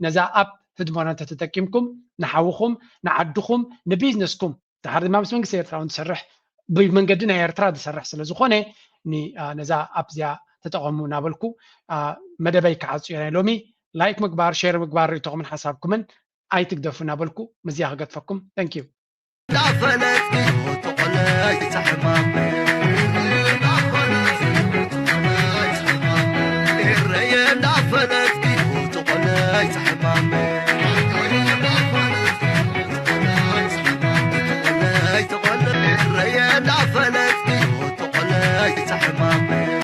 ነዛ ኣፕ ህድሞና እንተተጠቂምኩም ንሓውኹም ንዓድኹም ንቢዝነስኩም ድሓር ድማ ምስ መንግስቲ ኤርትራ እውን ዝሰርሕ ብመንገዲ ናይ ኤርትራ ዝሰርሕ ስለ ዝኾነ ነዛ ኣፕ እዚኣ ተጠቐሙ እናበልኩ መደበይ ክዓፁ እየ ናይ ሎሚ። ላይክ ምግባር ሼር ምግባር ርእይቶኹምን ሓሳብኩምን ኣይትግደፉ እናበልኩ ምስዚኣ ክገድፈኩም። Thank you።